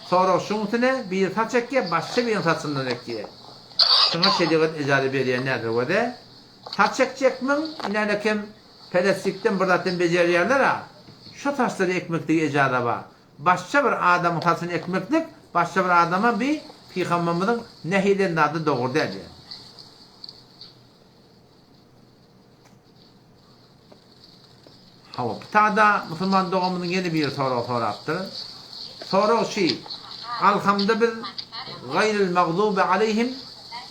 Speaker 1: Sorag şuň üstüne, biri saç ekýär, başga biriniň saçyndan ekýär. Şuňa şerigat ejaza berýän däldir. Wede, saç ekjekmiň, inänekem pelestikden bir zatdan bejerýärler-a, şo saçlary ekmeklige ejaza bar. Başga bir adamyň saçyny ekmeklik başga bir adama bi pygamberimiziň nähi eden zady dogry däl diýýär. Hawa, pitada musulman doganymyzyň ýene biri sorag sorapdyr. Sorag şi, Alhamda biz gaýril magzubi aleýhim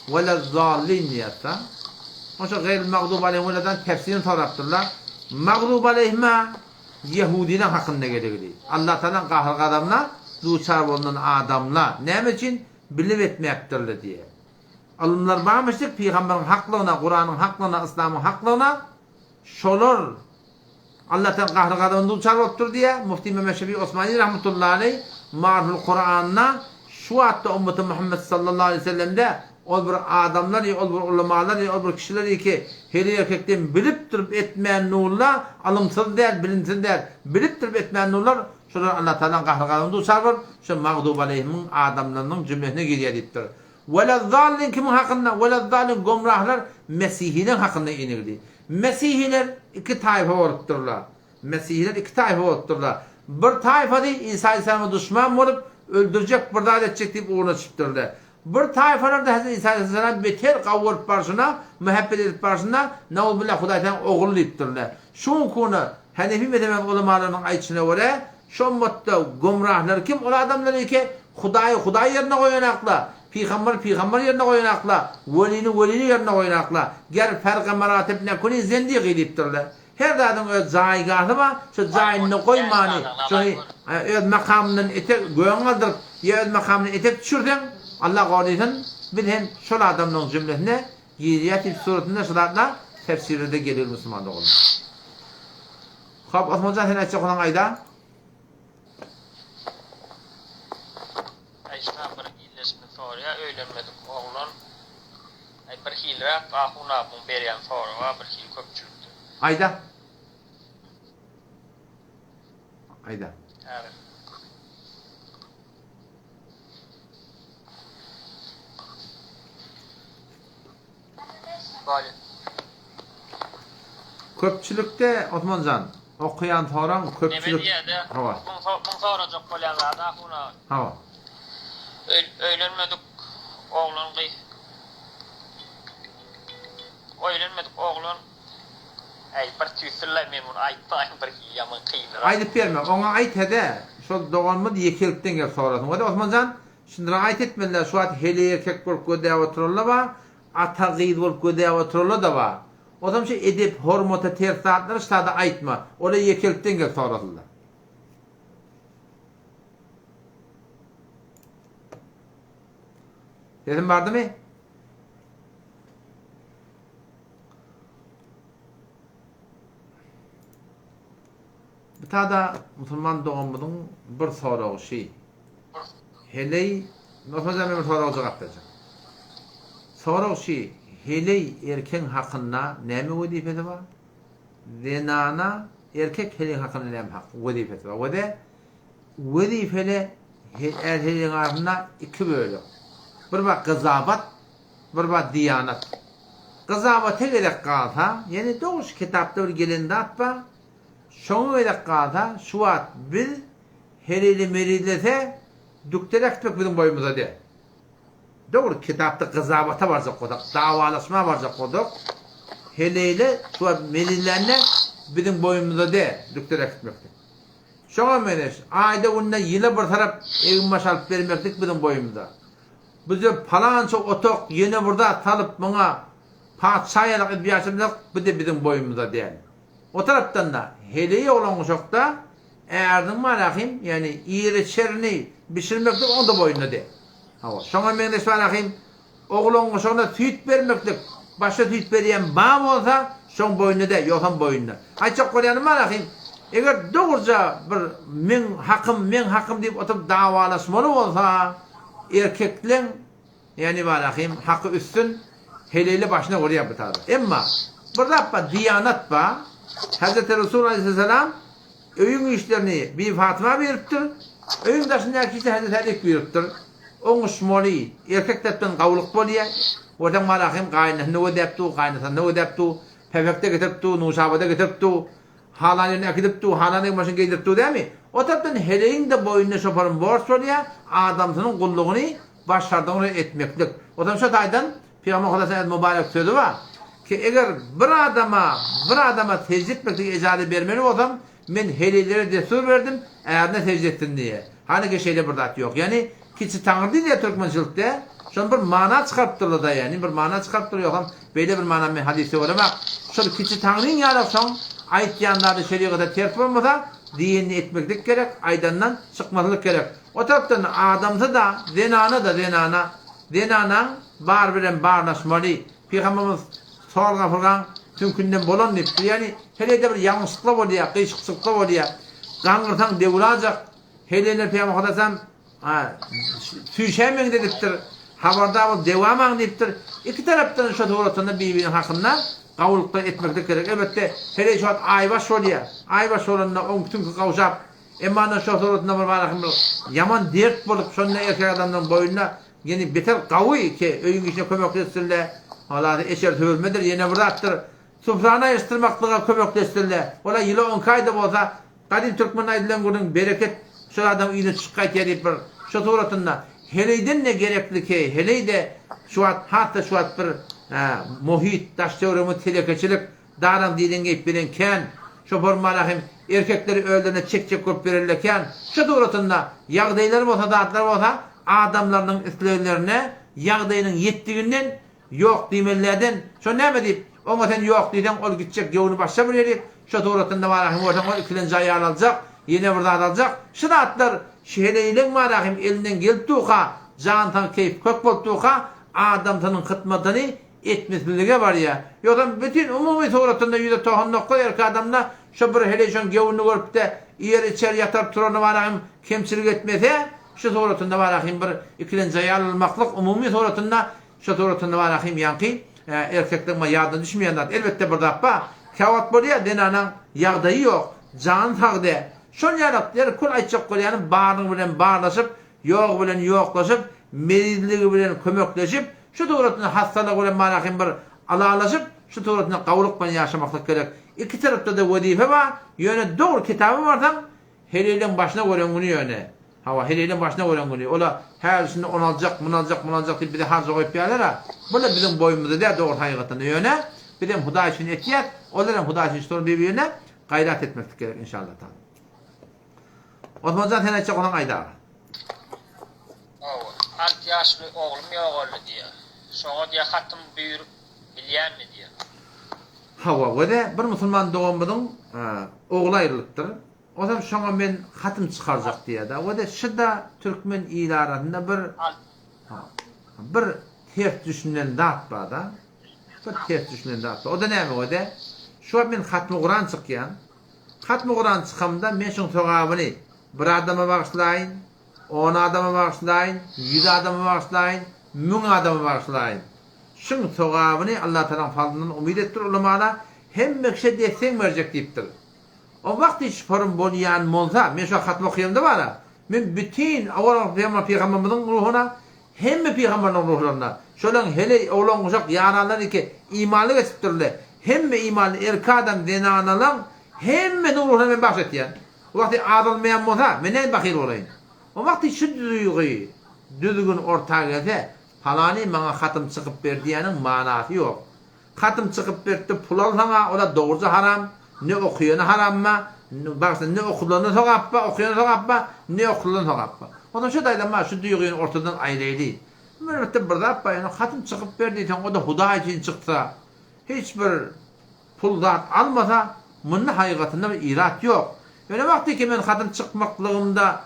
Speaker 1: welezzallin diýýäs-da. Oşa gaýril magzubi aleýhim welezzallin tefsirini sorapdyrlar. Magzubi aleýhim-ä ýehudiler hakynda gelegli. Allatagalaň gahar-gazabyna duçar bolunan adamlar. Näme üçin? Bilip etmäpdirler diýýär. Ylymlar barmyşdyk pygamberiň haklygyna, Kuranyň haklygyna, yslamyň haklygyna şolar Allahdan gahry-gazabyna duçar bolupdyr diýýär. Mufti Mehmet Şefi Osmani rahmetullahi aleý Marful Kuranda şu wagtda ummaty Muhammet sallallahu aleýhi we sellemde ol bir adamlar ýa ol bir ulamalar ýa ol bir kişiler ki heleý erkekden bilip durup etmän nurlar ylymsyz däl bilimsiz däl bilip durup etmän nurlar şolar Allah tagalaň gahry-gazabyna duçar bolup şo magdup aleýhimiň adamlarynyň jümlesine girýär diýipdir. Welezzallin kimiň hakynda? Welezzallin gomrahlar mesihileň hakynda inigdi. Mesihiler iki taýfa bolupdyrlar. Mesihiler iki taýfa bolupdyrlar. Bir taýfasy Isa aleyhissalama duşman bolup, öldürjek, bir zat etjek diýip ugruna düşüpdirler. Bir taýfalar-da Hezreti Isa aleyhissalama beter gawy görüp barşyna, muhabbet edip barşyna, Nauzubilla Hudaý seniň ogul diýipdirler. Şu günki Hanefi mezhebiniň ulamalarynyň aýdyşyna görä, Şu ymmatda gümrahlar kim? Ol adamlar eke Hudaýy Hudaý ýerine goýanakla, pygambary pygambar ýerine goýanakla, welini welini ýerine goýanakla. Ger ferga meratip nekuni zendigy diýipdirler. Her zadyň öz jaýgahy bar, şo jaýynda goýmany, şony öz makamyndan etek gögüň galdyryp, ýa öz makamyndan etek düşürseň, Allah gorysyn, biz hem şol adamlaryň jümlesine girýäs diýip suratynda şu zatlar tefsirlerde gelir musulman doganlar. Hop Osmanjan sen aýtjak bolsaň aýda.
Speaker 2: Aýşa bir ildeşimiz sorýa öýlenmedik oglan aý bir hiliräk ahun abyň berýän soraga bir hili köpçülikde.
Speaker 1: Aýda. Aýda.
Speaker 2: Häzir. Bolýa.
Speaker 1: Köpçülikde Osmanjan, okaýan soraň köpçülik.
Speaker 2: Neme diýýädä?
Speaker 1: Hawa.
Speaker 2: Muň sorajak bolýan zady ahun aga.
Speaker 1: Hawa.
Speaker 2: Öýlenmedik oglan gyz. Oýlenmedik oglan. Äý bir tüýsüllaý men muny aýtmaýyn bir hili ýaman kynrak.
Speaker 1: Aýdyp berme, oňa aýt hede, şol doganymyz ýekelikden gelip sorasyn. Wada Osmanjan, şundyra aýt etmeliler, şu wagt heleý erkek bolup gözläp oturanlar bar, Ata gyz bolup gözläp oturala-da bar. Ozam şu edep hormata ters zatlary ştada aýtma. Ola ýekelikden gelip sorasynlar. Sesim bardymy? Bu tada musulman doganymyzyň bir soragy şi. Heleý, Osmanjan men bir soraga jogap berjek. Sorag şi, heleý erkegiň hakynda näme wezipesi bar? Zenana erkek heleýiň hakynda näme hak, wezipesi bar? We-de wezipeli är heleýiň arasynda iki bölek. Bir bar gyzabat, bir bar diýanat. Gyzabata gezek galsa, ýani dogry şu kitapda bir gelen zat bar. Şoňa gezek galsa, şu wagt biz Heleýli merizlese, dükdere äkitmek biziň boýumyza däl. Dogry, kitapda gyzabata barjak bolsak, dawalaşma barjak bolsak, heleýli şu wagt merizlände biziň boýumyza däl dükdere äkitmeklik. Şoňa meňzeş, aýda-günde ýyla bir tarap egin-baş alyp bermeklik biziň boýumyza. Bize palança otak, ýene bir zat salyp muňa patyşa ýalak edip ýaşasak, bu-da biziň boýumyza däl. O tarapdan-da, heleý oglan-uşakda Äriniň barahym, ýagny iri-çirini bişirmeklik oň-da boýnuna dek. Hawa, şoňa meňzeş barahym, oglan guşagyna süýt bermeklik, başga süýt berýän bar bolsa, şoň boýnuna dek, ýogsam boýnuna. Aýtjak bolýanym barahym, eger dogruja bir meň hakym, meň hakym diýip oturyp dawalaşmaly bolsa, erkekleň, Ýagny Balahym haky üstün, heleýli başyna görýär bu taýda. Emma bir zat bar, diýanat bar. Hezreti Resul aleýhissalam öýüň işlerini Bibi Fatyma beripdir. Öýüň daşyndaky kişi Hezreti Älik buýrupdyr. Oňuşmaly, erkek tarapdan gawulyk bolýar. Görseň Malahym gaýynysyny nöwedäp dur, gaýynasyny nöwedäp dur, päpek-de getirip dur, nuşaba-da getirip dur, halan ýerine äkidip dur, halan egin-başyny geýdirip dur dämi? O tarapdan heleýiň-de boýnuna şoparyň borç bolýar, adamsynyň gullugyny başardygyny etmeklik. Otam şo taýdan Pygamber Hudaýyň öz mübarek sözi bar, ki eger bir adama, bir adama sejde etmeklige ejaza bermeli bolsam, men heleýlere destur berdim, ärine sejde etsin diýe. Hany-ki şeýle bir zat ýok. Ýagny kiçi Taňry diýilýär türkmençilikde, şony bir mana çykarypdyrlar-da ýagny, bir mana çykarypdyr, ýogsam beýle bir mana men hadysda göremak. Şol kiçi Taňryň ýaly şoň aýtýan zady şerigata ters bolmasa, diýenini etmeklik gerek, aýdandan çykmazlyk gerek. O tarapdan adamsy-da, zenana-da, zenana, zenanaň bar bilen barlaşmaly. Pygamberimiz Sol gapyrgaň süňkünden bolan diýipdir. Ýagny heleýde bir ýalňyşlyklar bolýar, gyşykçylyklar bolýar. Gaňyrsaň döwülajak. Heleýler Pygamber Hudasam süýşä meňzedipdir. Habardar bolup dewamaň diýipdir. Iki tarapdan şo suratynda bir-biriniň hakynda gawulyklar etmeklik gerek. Elbetde, heleý şu wagt aýbaş bolýar. Aýbaş bolanda oň süňki gawşap, emma onda şo suratynda bir barahym bir ýaman dert bolup, şonda erkek adamlaryň boýnuna Ýene beter gawy ki öýüň işine kömekleşdirle, halasy eşer söwülmedir, ýene bir zatdyr, suprany aýryşdyrmaklyga kömekleşdirle, ola ýyla onki aýda bolsa, gadym türkmende aýdylan gürrüň bereket şol adamyň yzyna çykyp gaýtýar diýip bir şo suratynda heleýden-de gerekli ki heleý-de şu wagt has-da şu wagt bir muhit daş-töweregimiz telekeçilik Daraň diliň geýip bilen kän, şo formala hem erkekleri özlerine çekjek bolup berelle kän. Şo suratynda ýagdaýlary bolsa zatlar bolsa adamlarynyň isleglerine ýagdaýynyň ýetdiginden ýok diýmelilerden şo näme diýip oňa sen ýok diýseň ol gitjek göwni başga bir ýerik şo suratynda barahym görseň ol ikilenji aýal aljak ýene bir zat aljak şu zatlar şeheleýleň barahym elinden gelip durka jan sag keýp kök bolup durka adamsynyň hytmatyny etmesizlige barýar. Ýogsam bütin umumy suratynda 199 erkek adamda şo bir heleý şoň göwnüni görüpde iýer içer ýatar turany barahym kemçilik etmese şu suratynda barahym bir ikilenji aýal almaklyk umumy suratynda şo suratynda barahym ýaňky erkekligiň bar ýadyna düşmeýän zat elbetde bir zat bar käwagt bolýar zenanaň ýagdaýy ýok jany sag däl şol ýalak derkul aýtjak bolýanym barlygy bilen barlaşyp Ýogy bilen ýoklaşyp, merizligi bilen kömekleşip, şu suratynda hassalygy bilen marahym bir ylalaşyp, şu suratynda gawulyk bilen ýaşamaklyk gerek. Iki tarapda-da wezipe bar, ýöne dogry kitaba barsaň, heleýleň başyna gören güni ýöne. Hawa, heleýleň başyna gören güni. Ola häzir şunda ony aljak, muny aljak, muny aljak diýip bize harja goýup ýalar-a. Bul-a biziň boýnumyzda däl dogrusy hakykatynda. Ýöne bizem Hudaý üçin etýäs, olar hem Hudaý üçin şol bir-birine gaýrat etmeklik gerek inşallah taala. Osmanjan sen aýtjak bolsaň aýt aga.
Speaker 2: Hawa, alty ýaşly oglum ýogaldy diýýär. Şoňa diýýär hatym buýrup bilýänmi diýýär.
Speaker 1: Hawa, wede bir musulman doganymyzyň ogly aýrylypdyr. Ozam şoňa men hatym çykarjak diýýär-de. Wede şyda türkmen il arasynda bir bir ters düşünilen zat bar-da. Bir ters düşünilen zat bar. O-da näme wede? Şu wagt men hatmy Kuran çykýan. Hatmy Kuran çykamda men şuň sogabyny bir adama bagyşlaýyn, on adama bagyşlaýyn, ýüz adama bagyşlaýyn, müň adama bagyşlaýyn. Şuň sogabyny Allatagalaň fazlyndan umyt etdir ulamala hemme kişä desseň berjek diýipdir. O wagt hiç forum bolýan bolsa, men şu hatmy okaýamda bara, men bütin owal pygamberimiziň ruhuna Hemme pygamberleriň ruhlaryna, şolaň heleý, oglan-uşak, ýaranlar iki imanly geçipdirle, hemme imanly erkek adam, zenanalaň hemmesiniň ruhuna men bagş etýän. O wagty azalmaýan bolsa, men nädip bahyl bolaýyn? O wagty şu duýgy, düzgün orta gelse, palany maňa hatym çykyp ber diýýäniň manasy ýok. Hatym çykyp beripdir pul alsaňa ola dogruja haram ne okuyany haramma bagyşla ne okudylanda sogap ba okuyana sogap ba ne okudylanda sogap ba onsoň şu taýdan bar şu duýgyny ortadan aýraýly elbetde bir zat bar ýöne hatym çykyp ber diýseň oda hudaý üçin çyksa hiç bir pul zat almasa munda hakygatynda bir irat ýok ýöne wagtyky men hatym çykmaklygymda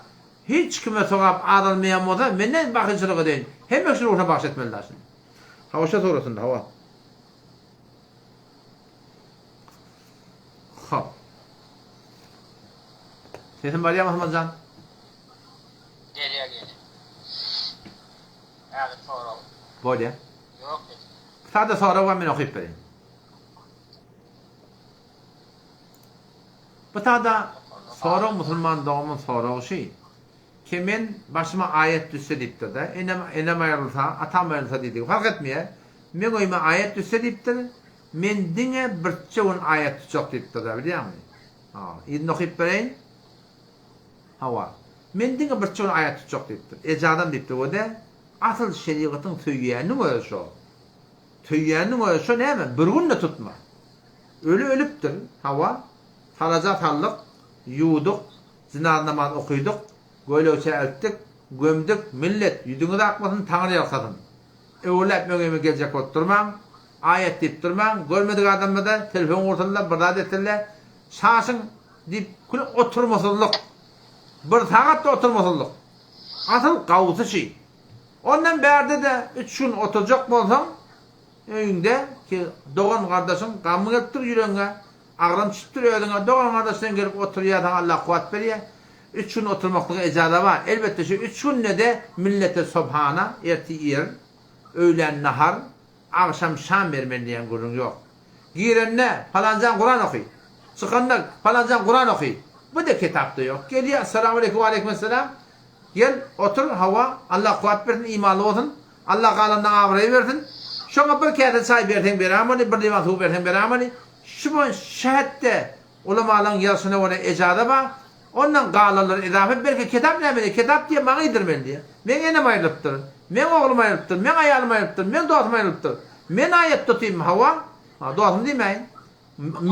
Speaker 1: hiç kime sogap azalmaýan bolsa men nädip bahylçylyk edeýin hemme kişi ruhuna bagyş etmeli daşyny. Hawa suratynda hawa. Hop. Sesim barýarmy Osmanjan?
Speaker 2: Gelýär gelýär. Häzir sorag.
Speaker 1: Bolýar.
Speaker 2: Ýok dedim.
Speaker 1: Sada sorag bar men okyp bereýin. Bu sada sorag musulman doganymyň soragy şy. Ki men başyma aýat düşse diýipdir-de, enem enem aýrylsa, atam aýrylsa diýdigi fark etmeýär. Meň öýüme aýat düşse diýipdir, men diňe birçe gün aýat tutjak diýipdir-de, bilýäňmi? Ha, yzyny okyp bereýin. Hawa. Men diňe birçe gün aýat tutjak diýipdir. Ejazam diýipdir we-de, asyl şerigatyň söýýäniniň özi şo. Söýýäniniň özi şo näme? Bir gün-de tutma. Öli ölüpdir, hawa, salaja saldyk, ýuwduk, Jynaza namaz okydyk, gölegçä eltdik, gömdük, millet, ýüzüňiz akmasyn, Taňry ýalkasyn. Öwürläp meň öýüme geljek bolup durmaň, aýat diýip durmaň, görmedik adamda-da telefon gursun-da, bir zat etsin-le, çaşyň diýip kül oturmasyzlyk. Bir sagat-da oturmasyzlyk. Asyl gawusy şi. Ondan bärde-de üç gün oturjak bolsaň, öýüňde ki dogan-gardaşyň gamyň gelip dur ýüregiňe, Agram düşüpdir özüňe dogan-gardaş sen gelip oturýa saňa Allah kuwwat berýä. Üç gün oturmaklyga ejaza bar. Elbetde şu üç günde-de millete sobhana, ertir ir, öýlän nahar, agşam şam bermeli diýen gürrüň ýok. Girende palanjan Kuran oky. Çykanda palanjan Kuran oky. Bu-da kitapda ýok. Gelýä Essalamu aleýkum we aleýkum esselam. Gel, otur, hawa, Allah kuwwat bersin, imanly bolsun. Allah galanyna abraý bersin. Şoňa bir käse çaý berseň berämeli, bir liwan suw berseň berämeli. Şu boýun şähetde ulamalaryň ýazyşyna görä ejaza bar. Ondan galanlar ezafa belki kitap näme diýýär? Kitap diýýär maňa iýdirmeli diýýär. Meň enem aýrylypdyr. Meň oglum aýrylypdyr. Meň aýalym aýrylypdyr. Meň dostum aýrylypdyr. Men aýat tutaymy? Hawa. Ha, dostum diýmäýin.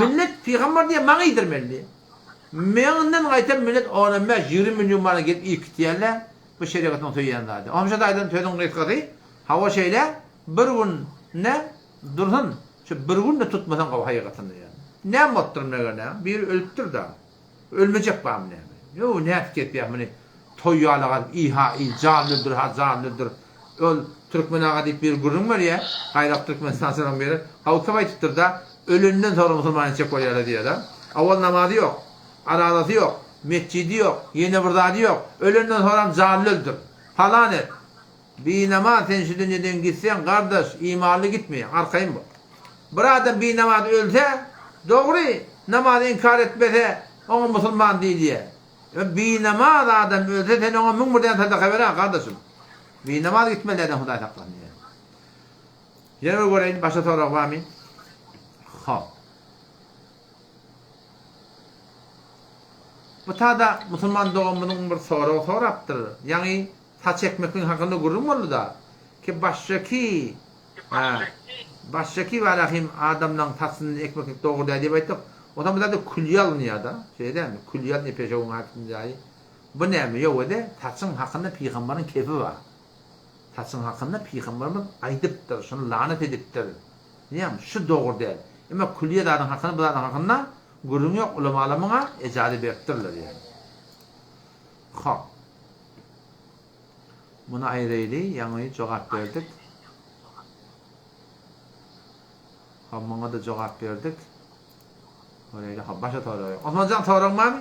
Speaker 1: Millet pygamber diýýär maňa iýdirmeli diýýär. Meňden gaýtam millet on-on bäş, 20 million bana gelip iýip gitýärler. Bu şerigatyň söýýän zady. Oňa şo taýdan sözüň gysgasy, hawa şeýle bir gün-de Dursun, şu bir gün-de tutmasaň gowy haýygatynda ýa. Näme bolupdyr meger näme? Biri ölüpdir-da. Ölmejek barmy näme? Ýo, nädip gepýär muny? Toý ýaly gazyp, iý-ha iý, janly öldür-ha, janly öldür. Ol Türkmen aga diýip biri gürrüň berýär, Gaýrak Türkmenistançylaryň biri. Hawa, köp aýdypdyr-da, ölenden soňra musulman etjek bolýarlar diýýär-de. Owal namazy ýok, arazasy ýok, metjidi ýok, ýene bir zady ýok. Ölenden soňram janly öldür. Palan et. Binamaz sen şu dünýeden gitseň gardaş imanly gitmeýäň arkaýyn bol. Bir adam binamaz ölse dogry namazy inkar etmese oňa musulman diýilýär. Emma binamaz adam ölse sen oňa 1001 däne sadaka ber ha gardaşym. Binamaz gitmeli däden Hudaý saklasyn diýýär. Ýene bir göreýin başga sorag barmy? Hop. Bu tada musulman doganymyzyň bir sorag sorapdyr. Ýaňy Saç ekmekligiň hakynda gürrüň boldy-da, ki başşaki, hä, başşaki barahim adamlaň saçyny ekmeklik dogry däl diýip aýtdyk. Onsoň bu zada külýe alynýar-da, şeýle dälmi? Külýe alynýar peşewiň hakynda jaýy. Bu näme? Ýok ede, saçyň hakynda pygambaryň kepi bar. Saçyň hakynda pygambarymyz aýdypdyr, şuny lanat edipdir. Diýýäňmi? Şu dogry däl. Emma külýe zadyň hakynda, bu zadyň hakynda gürrüň ýok, ulamalar muňa ejaza beripdirler ýaly. Hop. Muny aýraýly, ýaňy jogap berdik. Hop, muňa-da jogap berdik. Göreýli, hop, başga sorag ýok. Osmanjan, soragyň barmy?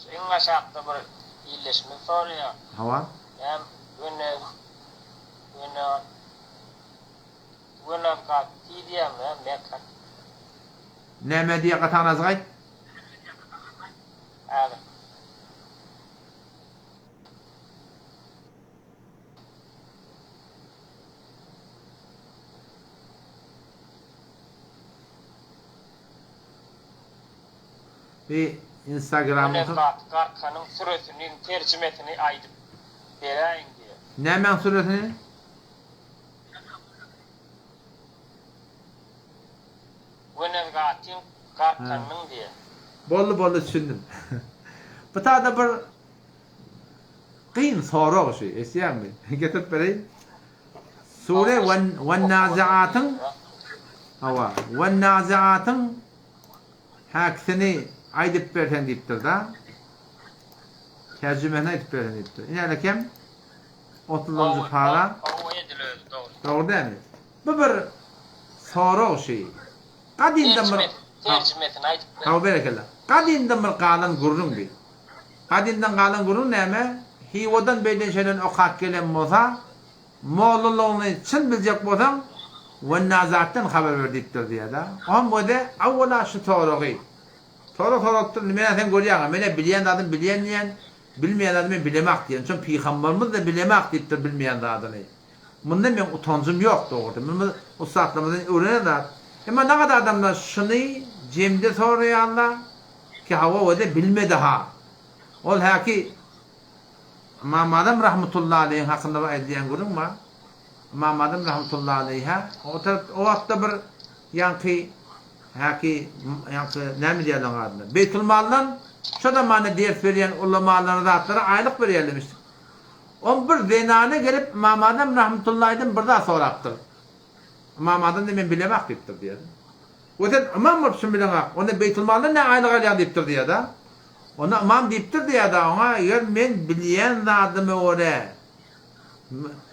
Speaker 2: Şu iň aşakda bir ildeşimiz soraýar.
Speaker 1: Hawa.
Speaker 2: Näme göne göne göne gaty diýýärmi, näme mekan?
Speaker 1: Näme diýýär, gataňyzy aýt.
Speaker 2: Häzir.
Speaker 1: Bir Instagramyň.
Speaker 2: Öne Garkanyň süresiniň terjimesini aýdyp beräýiň diýýär.
Speaker 1: Nämäň süresini?
Speaker 2: Wenezgatyň garkanynyň diýýär.
Speaker 1: Boldy boldy düşündim. Bu tada bir kyn sorag şu eşidýäňmi? Getirip bereýin. Sure Wen-Naziatyň Hawa, Wen-Naziatyň häkisini aýdyp berseň diýipdir-da. Terjimesini aýdyp berseň diýipdir. Ine kem 30-njy para.
Speaker 2: Hawa edil özi dogry.
Speaker 1: Dogry dälmi? Bu bir sorag şi. Gadymdan bir
Speaker 2: Terjimesini aýdyp ber.
Speaker 1: Hawa berekella. Gadymdan bir galan gürrüň bi. Gadymdan galan gürrüň näme? Hywadan beýden şeýden okap gelen bolsa, mollalygyny çyn biljek bolsaň, Wennazatdan habar ber diýipdir diýýär-de. Oňam özi awwala şu soragy. Sorag soralypdyr, indi men-ä sen görýäň-ä, men-ä bilýän zadym bilýän diýýän. Bilmeýän zadymy men bilemak diýen. Şon pygambarymyz-da bilemak diýipdir bilmeýän zadyny. Munda meň utanjym ýok dogrusy. Muny ussatlarymyzdan öwrenen zat. Emma nagadar adamlar şuny jemde soraýarlar ki hawa o-da bilmedi-ha. Ol häki Ymam Azam rahmetullahi aleýhiň hakynda bir aýdylýan gürrüň bar. Ymam Azam rahmetullahi aleýhä o tarap o wagtda bir ýaňky häki ýaňky näme diýerler oň adyna Beýtulmaldan şo zamanda ders berýän ulamalara zatlara aýlyk berýärlermiş. Oň bir zenany gelip Ymam Azam rahmetullahi bir zat sorapdyr. Ymam Azam-da men bilemok diýipdir diýýär. We sen ymam bolup şuny bileňok, onda Beýtulmaldan nä aýlyk alýaň diýipdir diýýär-de. Onda ymam diýipdir diýýär-de oňa, eger men bilýän zadyma görä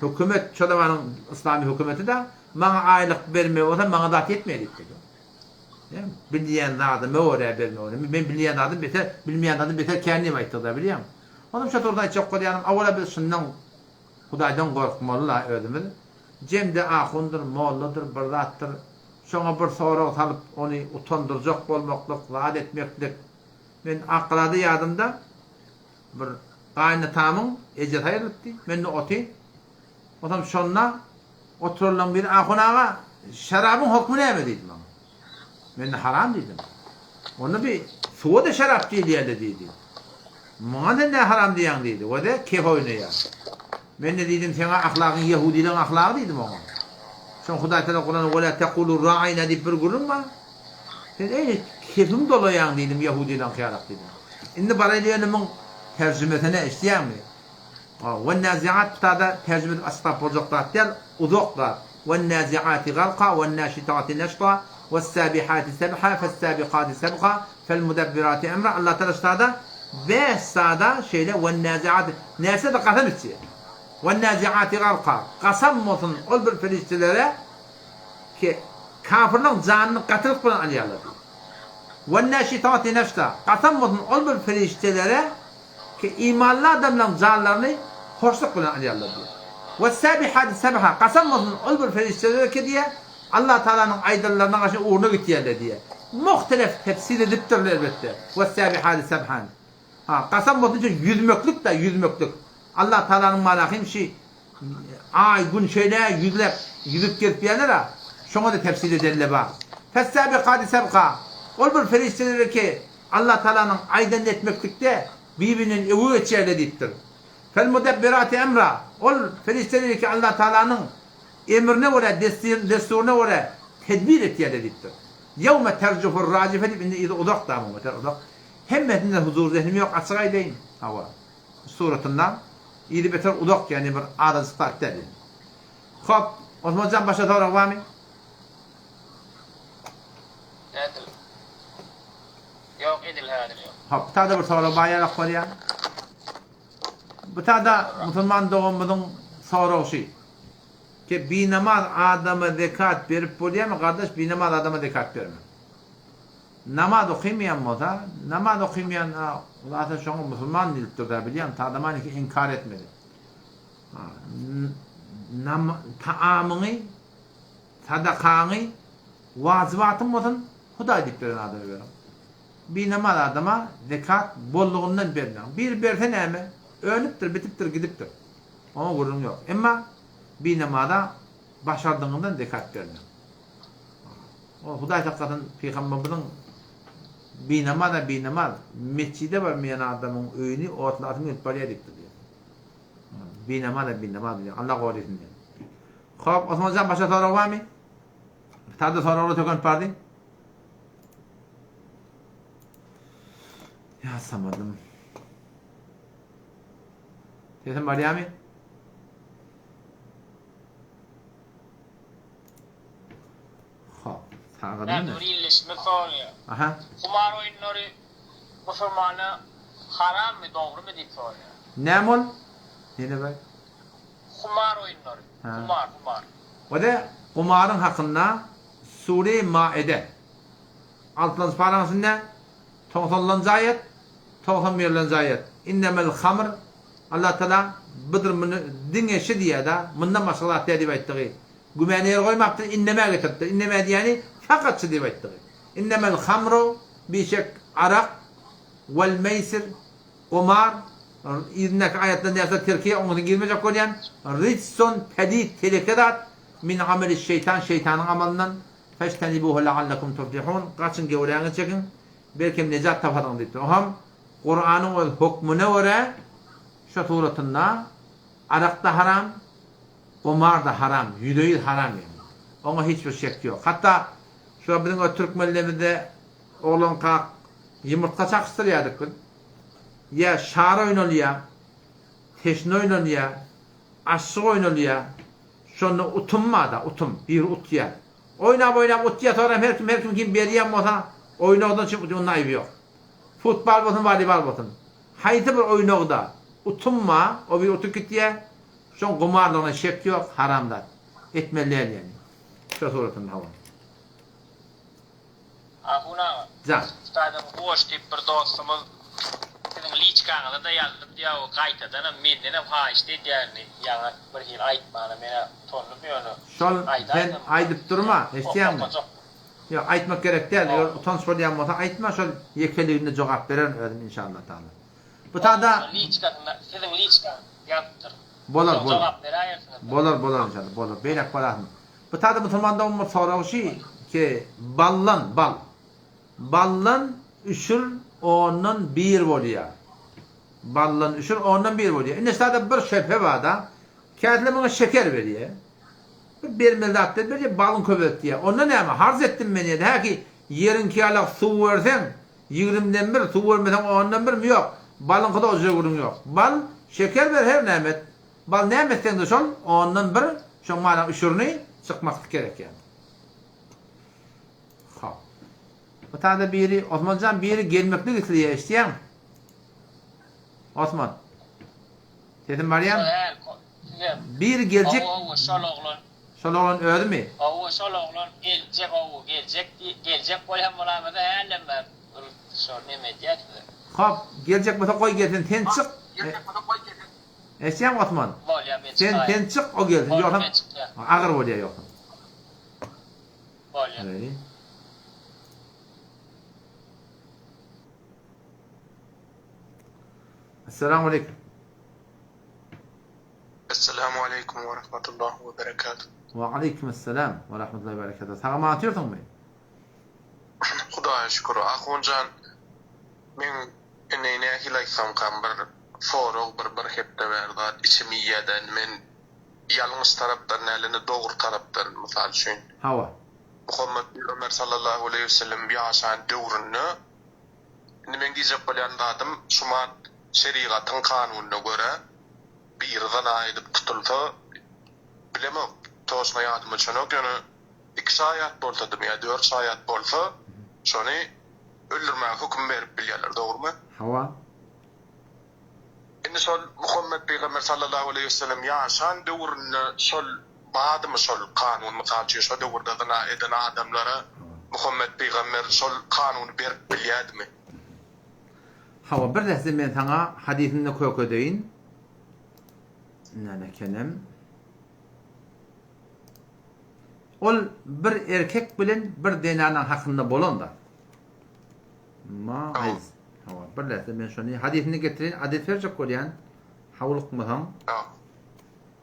Speaker 1: hökümet, şo zamanyň yslamy hökümeti-de, maňa aýlyk bermeli bolsa, maňa zat ýetmeýär diýipdir. Bilýän zadyma görä bermeli bolsa, men bilýän zadym beter, bilmeýän zadym beter kän diýip aýtdy-da, bilýäňmi? Onam şo turda aýtjak bolýanym, owala biz şundan Hudaýdan gorkmaly-la özümiz. Jemde ahundyr, molladyr, bir zatdyr. Şoňa bir sorag salyp, ony utandyrjak bolmaklyk, zat etmeklik. Men Akgalada ýadymda bir gaýynatamyň ejesi aýrylypdy. Mende otyn. Onsoň şonda oturanlaryň biri, Ahun aga, şerabyň hokmy näme diýdi maňa. Men-de haram diýdim. Onda bi suwa-da şerap diýilýär-le diýdi. Muňa sen nä haram diýýäň diýdi. O-da kef oýnaýar. Men-de diýdim, seň-ä ahlagyň ýehudileň ahlagy diýdim oňa. Şoň Hudaý Tagala Kuranda Ve la tekulu ra'ina diýip bir gürrüň bar. Sen eý kefiňi dolaýaň diýdim ýehudileň ýalak diýdim. Indi baraýly ýöne muň terjimesine eşidýäňmi? Wennäziat kitada terjime edip açyklap boljak zat däl, uzak zat. Wennäziati garka, wennäşitati neşta, wessabihati sebha, fessabikati sebka, felmudebbirati emra. Allah Tagala şutada bäş zada şeýle wennäziati närsede kasam içýär. Wennäziati garka, kasam bolsun ol bir perişdelere ki kafirleň janyny gatylyk bilen alýarlar diýip. Wennäşitati neşta, kasam bolsun ol bir perişdelere Ki imanly adamlaryň janlaryny hoşluk bilen alýarlar diýýär. Wes-sabihati sebha, kasam bolsun ol bir perişdelere ki diýýär, Allah Tagalanyň aýdanlaryna garşy ugruna gitýärler diýýär. Muhtelef tefsir edipdirler elbetde. Wes-sabihati sebhan. Ha, kasam bolsun üçin ýüzmeklik-dä, ýüzmeklik. Allah Tagalanyň malahym şi Aý, gün şeýle ýüzläp, ýüzüp gezipýärler-ä, şoňa-da tefsir edenler bar. Fes-sabikati sebka, ol bir perişdeler ki, Allah Tagalanyň aýdanyny etmeklikde bir-birinden öňe geçýärler diýipdir. Fel-mudebbirati emra, ol perişdeler ki, Allah Tagalanyň emrine görä, dessuryna görä tedbir etýärler diýipdir. Ýewme terjufur-rajife diýip indi yzy uzak da muň, beter uzak. Hemmesinde huzur-zehnim ýok, açyk aýdaýyn. Hawa. Suratynda yzy beter uzak ýagny bir azajyk zat däl ýagny. Hop, Osmanjan başga sorag barmy?
Speaker 2: Edil. Ýok edil häzir ýok.
Speaker 1: Hop, bu tada bir sorag bar ýalak bolýar. Bu tada musulman doganymyzyň soragy şu. Ki binamaz adama zekat berip bolýarmy gardaş binamaz adama zekat berme. Namaz okymaýan bolsa, namaz okymaýan zata şoňa musulman diýlipdir-dä bilýäň, tadamaniki inkar etmedi. Taamyňy, sadakaňy wajybatyň bolsun, Hudaý diýip beren adama beriň. Binamaz adama zekat bollugyndan bermäň. Biri berse näme? Önüpdir, bitipdir, gidipdir. Oňa gürrüň ýok. Emma binamaza başardygyňyzdan zekat bermäň. Ol Hudaý saklasyn pygamberimiziň binamaz-a binamaz, metjide barmaýan adamyň öýüni otlasym gelip barýar diýipdir diýýär. Binamaz-a binamaz diýýär. Allah gorasyn diýýär. Hop, Osmanjan başga sorag barmy? Sada soraglar tökenip bardy. Ýa samadym. Sesim barýarmy? Hop, sagadymy
Speaker 2: Näme bir illeşme soraýar.
Speaker 1: Aha.
Speaker 2: Humar oýunlary musulmana harammy dogrymy diýip soraýar.
Speaker 1: Näme ol? Ýene bir.
Speaker 2: Humar oýunlary. Humar, humar.
Speaker 1: Ode humaryň hakynda Sure Maide altynjy paraň içinde togsanlanjy aýat, 91-lenji aýat. Innemel hamr Allah Taala budur muny diňe şi diýýär-de, mundan başga zat däl diýip aýtdygy. Gümäne ýer goýmapdyr, innemä getiripdir. Innemä diýýäni fakat şu diýip aýtdygy. Innemel hamru, bişek arak, wel meýsir, gumar, Yzyndaky aýatlar närsä terkiýe oňa girmejek bolýan. Rijsun pelit teleke zat min ameli şeýtan şeýtanyň amalyndan fežtenibuhu la'allakum tuflihun gaçyň gewräňizi çekiň belkem nejat taparsyňyz diýipdir. Oham Kuranyň öz hokmüne görä şo suratynda arak-da haram, gumar-da haram, ýüze-ýüz haram ýagny. Oňa hiç bir şek ýok. Hatda şu biziň öz türkmenlerimizde oglankak ýumurtga çakyşdyrýardyk biz. Ýa şar oýnalýar, teşne oýnalýar, aşyk oýnalýar. Şonda utum bar-da, utum. Biri utýar. Oýnap-oýnap utýar, soňra her kim her kim kim berýän bolsa, oýnagdan çykyp utýar, onda aýby ýok. Futbal bolsun, woleýbol bolsun. Haýsy bir oýnagda utum bar, o biri utup gitýär. Şoň gumarlygyna şek ýok, haram zat. Etmeli däl ýagny. Şo suratynda hawa.
Speaker 2: Ahun aga.
Speaker 1: Jan.
Speaker 2: Hytaýdan Guwaş diýip bir dostumyz siziň liçkaňyza-da ýazdym diýýär, o gaýtadanam mendenem haýyşt edýär indi ýaňy bir hili aýtmana menä utandym ýöne
Speaker 1: Şol sen
Speaker 2: aýdaýsam
Speaker 1: aýdyp durma, eşitýäňmi?
Speaker 2: okajak.
Speaker 1: Ýok aýtmak gerek däl, eger utanç bolýan bolsa aýtma şol ýekeliginde jogap bererin özüm inşallah taala. Bu tada
Speaker 2: Şol liçkasynda siziň liçkaňyz ýazypdyr.
Speaker 1: Bolar
Speaker 2: Soň
Speaker 1: bolar.
Speaker 2: jogap beräýersiňiz.
Speaker 1: Bolar bolar inşallah bolar. Beýläk bararsyň. Bu tada musulman doganymyz soragy şi ki ballan bal. Ballan üşür ondan bir bolýar. Ballan üşür ondan bir bolýar. Indi ştada bir şöbhe barda. Kätler muňa şeker berýär. Bir bermeli zat däl berýär, balyň köpelt diýýär. Onda näme? Harz etdim men diýýär. Häki ýeriňki ýalak suw berseň, ýigrimden bir, suw bermeseň ondan birmi? Ýok. Balyňkyda o jürgüriň ýok. Bal, şeker ber her näme et. Bal näme etseňde şol ondan bir şoň mana üşürini çykmaklyk gerek ýa. Hop. Bu tada biri Osmanjan biri gelmeklik isleýär eşitýäňmi? Osman. Sesim barýamy? Biri geljek.
Speaker 2: Hawa şol oglan.
Speaker 1: Şol oglan özümi?
Speaker 2: Hawa şol oglan geljek hawa geljek geljek bolýan bolaýmasa hälem bar bir şol neme edýär size.
Speaker 1: Hop geljek bolsa goý gelsin sen çyk.
Speaker 2: Geljek bolsa goý gelsin.
Speaker 1: Eşitýäňmi Osman?
Speaker 2: Bolýa men
Speaker 1: Sen
Speaker 2: çykaýyn.
Speaker 1: sen çyk o gelsin
Speaker 2: Boldy
Speaker 1: ýogsam
Speaker 2: men çykýan.
Speaker 1: agyr bolýa ýogsam.
Speaker 2: Bolýa.
Speaker 1: Ready. Esselamu aleýkum.
Speaker 3: Esselamu aleýkum we rahmetullahi we berekatuh.
Speaker 1: We aleýkum esselam we rahmetullahi we berekatuh. Sag aman otyrsyňmy?
Speaker 3: Hudaýa şükür. Ahunjan meň indi nähili aýtsamkam bir sorag bir bir hepde bäri zat içimi iýýädä indi men ýalňyş tarapdan däl indi dogry tarapdan mysal üçin.
Speaker 1: Hawa.
Speaker 3: Muhammet pygamber sallallahu aleýhi wesellem ýaşan döwründe indi meň diýjek bolýan zadym şumat şerigatyň kanunyna görä biri zyna edip tutulsa bilemok toçno ýadyma düşenok ýöne iki şaýat bolsadymy ýa dört şaýat bolsa şony öldürmäge höküm berip bilýärler dogrymy?
Speaker 1: Hawa.
Speaker 3: Indi şol Muhammet pygamber sallallahu aleýhi wesellem ýaşan döwründe şol bardymy şol kanun mysal üçin şo döwürde zyna eden adamlara Muhammet pygamber şol kanuny berip bilýädimi?
Speaker 1: Hawa bir lähze men saňa hadysyny kökedeýin. Näme ekenem. Ol bir erkek bilen bir zenanyň hakynda bolan zat. Maiz. Hawa, bir lähze men şony hadysyny getireýin, adres berjek bolýan. Howlukmasaň.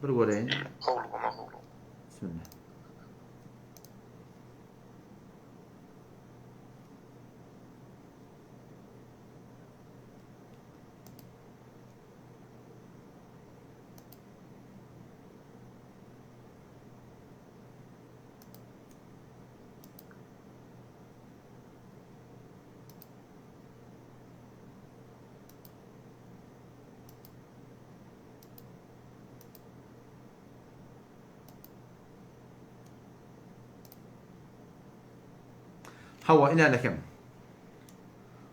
Speaker 1: Bir göreýin.
Speaker 3: Howlugama howluk.
Speaker 1: Bismillah. Hawa, inälekem.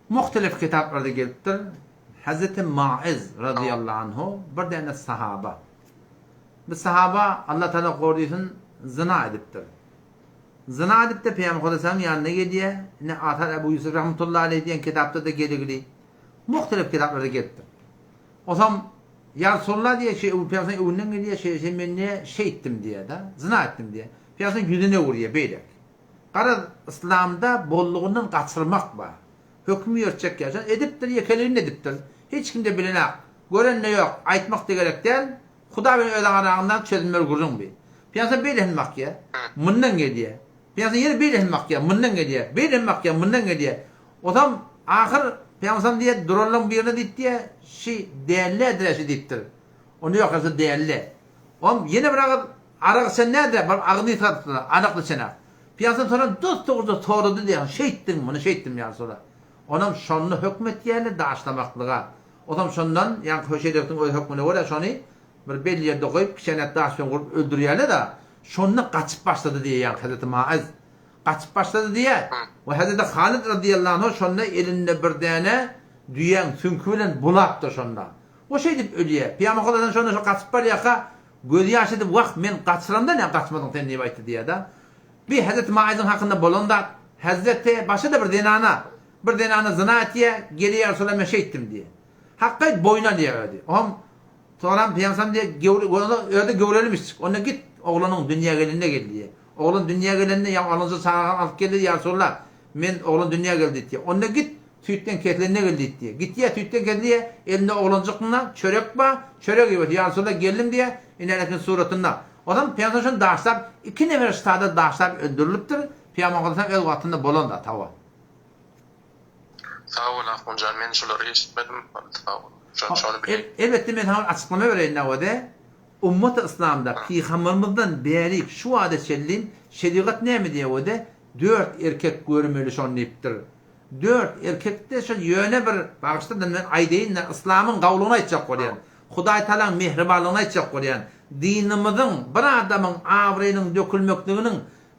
Speaker 1: Muhtelif kitaplarda gelipdir. Hazreti Maiz radıyallahu anhu bir däne sahaba. Bu sahaba Allah Taala gorysyn zina edipdir. Zyna edip-de Pygamber Hudaýyň ýanyna gelýär. Ine Asar Ebu Ýusuf rahmetullahi aleýh diýen kitapda-da geligli. Muhtelif kitaplarda gelipdir. Osam Ýa Resulallah diýýär, şeý Pygamber öňünden gelýär, şeý şeý men ne şeýtdim diýýär-de, zyna etdim diýýär. Pygamber ýüzüne urýar beýlek. Garaz, yslamda bollugyndan gaçyrmak bar. Höküm ýörtjek ýa. Şony edipdir, ýekeligini edipdir. Hiç kim-de bilenak. Görende ýok, aýtmak-da gerek däl. Hudaý bilen öz araňyzda çözülmeli gürrüň bi. Pyýasa beýlesini bakýa, mundan gelýä. Pyýasa ýene beýlesini bakýa, mundan gelýä. Beýlesini bakýa, mundan gelýä. Osam ahyr Pyýamasam diýýä, duranlaryň birine diýip diýýä, şi dällädir-ä şi diýipdir. Onda ýok ýa-da dälle. Om ýene bir agyz arak içen nädä, bir agyz ysgadypdyr, arakly içenak. Pyýasa soran dos-dogruja sorady diýýä, şeýtdiňmi muny, şeýtdim ýa Resulallah. Onam şonda hökm etýärler daşlamaklyga. Osam şondan, ýaňky höşeýdekdiň öz hökmüne görä şony bir belli ýerde goýup, kiçeňräk daş bilen urup öldürýärler-de, şonda gaçyp başlady diýýär ýaňky Hezreti Maiz. Gaçyp başlady diýýär. We Hezreti Halid razyýallahu anhu şonda elinde bir däne düýäň süňki bilen bulapdyr şonda. O şeýdip ölýär. Pygamber Hudaýdan şonda şo gaçyp barýarka, gözi ýaş edip, Wah, men gaçyramda näme gaçmadyň sen diýip aýtdy diýýär-de. Bi Hezreti Maiziň hakynda bolan zat. Hezreti başga-da bir zenana, bir zenana zyna etýär, gelýär Resulallah men şeýtdim diýýär. Hakka aýt boýun alýar özi. Oňam soňram Pygamberimiz diýýär, gewre, özi gewrelimişjik. Onda git, oglanyň dünýä gelende gel diýýär. Oglan dünýä gelende, ýa alynjy çagany alyp geldi, ýa Resulallah, men oglan dünýä geldi diýýär. Onda git, süýtden kesilende gel diýip diýýär. Gitýär, süýtden kesilýär, elinde oglanjykynda çörek bar, çörek iýip otyr. Ýa Resulallah, geldim diýýär, ine suratynda. Onsoň Pygamber şony daşlap, iki nefer ştada daşlap öldürilipdir. Pygamber sallallahu öz wagtynda bolan zat, hawa.
Speaker 3: Sag bol Ahunjan, men şulary eşitmedim, sag bol. Şony bileýin.
Speaker 1: Elbetde men saňa bir açyklama bereýin Nawade. Ummaty yslamda pygambermizden bärik şu wagta çenli şerigat näme diýýär wede dört erkek görmeli şony diýipdir. Dört erkekde şol ýöne bir bagyşla-da men aýdaýyn-da yslamyň gawulygyny aýtjak bolýan. Hudaý Tagalaň mähribanlygyny aýtjak bolýan. Dinimiziň bir adamyň abraýynyň dökülmekliginiň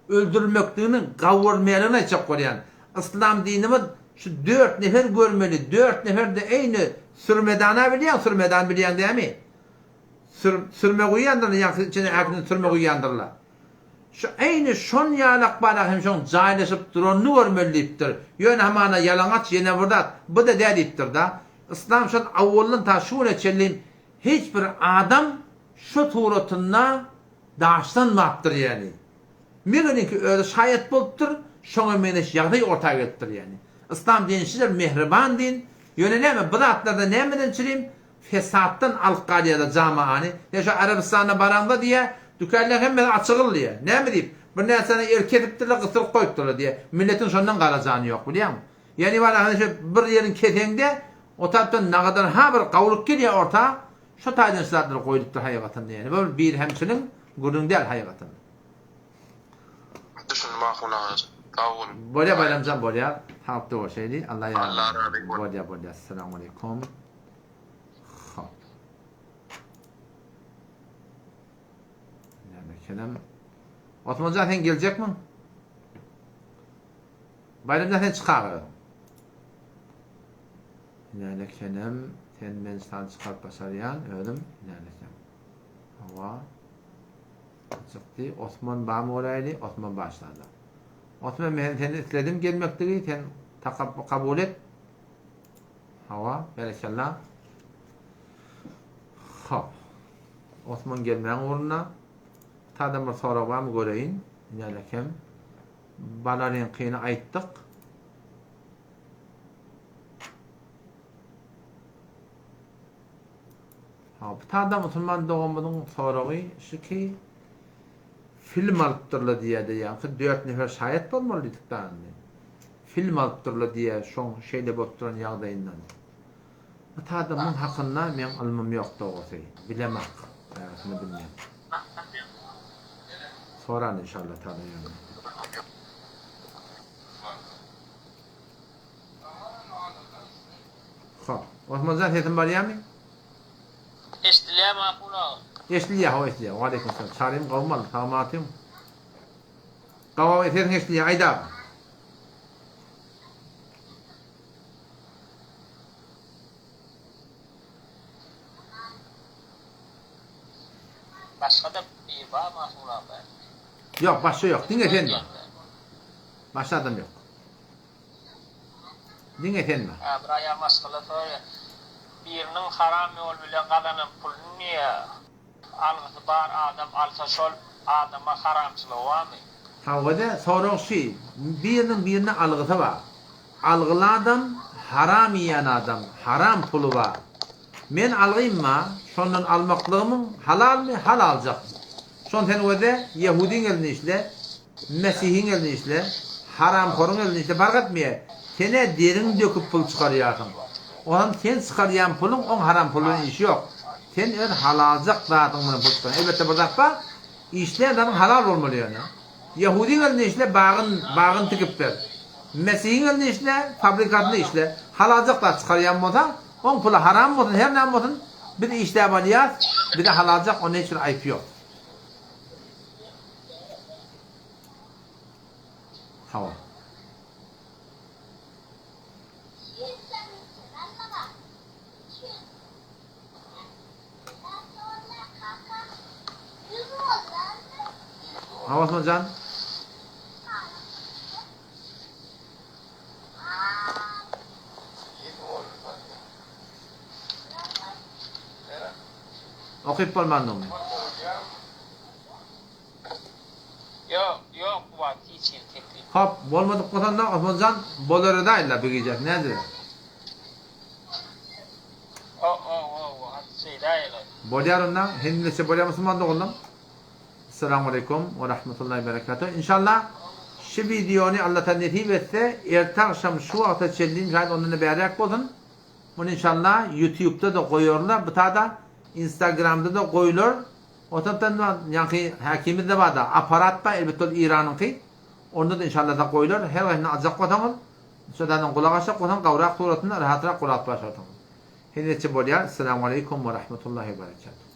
Speaker 1: öldürilmekliginiň gawurmaýanlygyny aýtjak bolýan. Yslam dinimiz şu dört nefer görmeli dört nefer-de eýni sürmedana bilýäň sürmedan bilýäň dämi? Sür, sürme guýýandyrlar, ýaňky içine äkidip sürme guýýandyrlar. Şu eýni şon ýalak barak hem şoň jaýlaşyp duranyny görmeli diýipdir. Ýöne hamana ýalaňaç ýene bir zat, bu-da dä diýipdir-da. Yslam şol awwaldan ta şu güne çenli hiç bir adam şu suratynda daşlanmapdyr ýäni. Megeniňki özi şaýat bolupdyr, şoňa meňzeş ýagdaý orta gelipdir ýäni. Yslam dini şidir mähriban din, ýöne näme bu zatlarda nämeden çirim Fesatdan alyp galýada jamaany. Sen şo Arabystana baraňda diýýä, dükanlaň hemmesi açygyl diýýä. Näme diýip? Bir närseni el kesipdirler, gysdyryp goýupdyrlar diýýä. Milletiň şondan gara jany ýok bilýäňmi? Ýani bar ahany şo bir ýeriň keseňde, o tarapdan nagadan ha bir gawulyk gelýä orta, şo taýdan şu zatlar goýlupdyr haýygatynda ýani. Bu bir birhemçiligiň gürrüňi däl haýygatynda.
Speaker 3: Düşündim ahun agajyk. Sag boluň.
Speaker 1: Bolýa Baýramjan bolýa. Saglykda görşeýli. Allah ýar.
Speaker 3: Allah razy bolsun.
Speaker 1: Bolýa bolýa. Essalamualeýkum. Hop. Näme ekenem? Osmanjan sen geljekmiň? Baýramjan sen çykar özüň. Näme ekenem? Sen men sany çykaryp başarýan özüm. Näme ekenem? Hawa. Çykdy. Osman barmy göräýli? Osman başlady. Osman men seni isledim gelmekligi, sen takap kabul et. Hawa, berekella. Hop. Osman gelmäň ugrunda. Tadan bir sorag barmy göreýin. Nälekem. Balaryňkyny aýtdyk. Ha, bu tadan musulman doganymyzyň soragy şu ki, film alypdyrlar diýýärdi, ýaňky dört nefer şaýat bolmaly diýdik da indi. Film alypdyrlar diýýär şoň şeýle bolup duran ýagdaýyndan. Bu taýda muň hakynda meň ylmym ýok dogrusy. Bilemak. Bärisini bilmen. Soran inşallah taala ýöne. Hop. Osmanjan sesim barýamy?
Speaker 2: Eşdilýärmi Ahun aga?
Speaker 1: Eşdilýär hawa eşdilýär. Waleýkim salam. Çarym gawum aldy. Sagamatyň. Gawa sesiň eşdilýär aýt aga.
Speaker 2: Başga-da biri barmy Ahun aga?
Speaker 1: Ýok başga ýok diňe sen bar. Başga adam ýok. Diňe sen bar.
Speaker 2: Hä bir aýal maşgala soraýar. Biriniň haram ýol bilen gazanan puluny niýe Algysy bar adam alsa şol adama haramçylygy barmy?
Speaker 1: Hawada sorag şy, biriniň birine algysy bar. Algyly adam haram iýen adam, haram puly bar. Men algym-a, şondan almaklygymyň halalmy, halaljak. Şony sen göze, ýehudyň elinde işle, mesihiň elinde işle, haramhoryň elinde işle, parh etmeýär. Sen-ä deriňi döküp pul çykarýarsyň. Onam sen çykarýan puluň oň haram pul bilen işi ýok. Sen öz halaljak zadyň bilen pul çykarýaň. Elbetde bir zat bar, işleýän zadyň halal bolmaly ýöne. Ýehudyň elinde işle, bagyn, bagyny tikip ber. Mesihiň elinde işle, fabrikasynda işle. Halaljak zat çykarýan bolsaň, oň puly haram bolsun, her näme bolsun, biz işläp alýas, bize halaljak, onda hiç bir aýyp ýok. Hawa. Hawa Osmanjan. Okyp bolmandygyny.
Speaker 2: Ýok, ýok bu wagt hiç hili teklip.
Speaker 1: Hop, bolmadyk bolsa onda Osmanjan bolar edaýla bu gije. Nädip? Bolýar onda, hemmeçe bolýar musulman doganlarym. Esselamu aleýkum we rahmetullahi berekatuh. Inşallah şu wideony Allah Taala nesip etse erte agşam şu wagta çenli şaýat ondan da bäräk bolsun. Muny inşallah YouTube'da da goýarlar, bu tada Instagramda da goýular. O tarapdan ýaňky häkimimizde barda aparat bar, elbetde ol Iranyňky. Onda da inşallah da goýular. Her haýsyny aljak bolsaňyz Şodanam gulak aşak bolsaň gawrak suratynda rahatrak gulak başarsyňyz. Hezretçi bolýar. Esselamu aleýkum we rahmetullahi we berekatuh.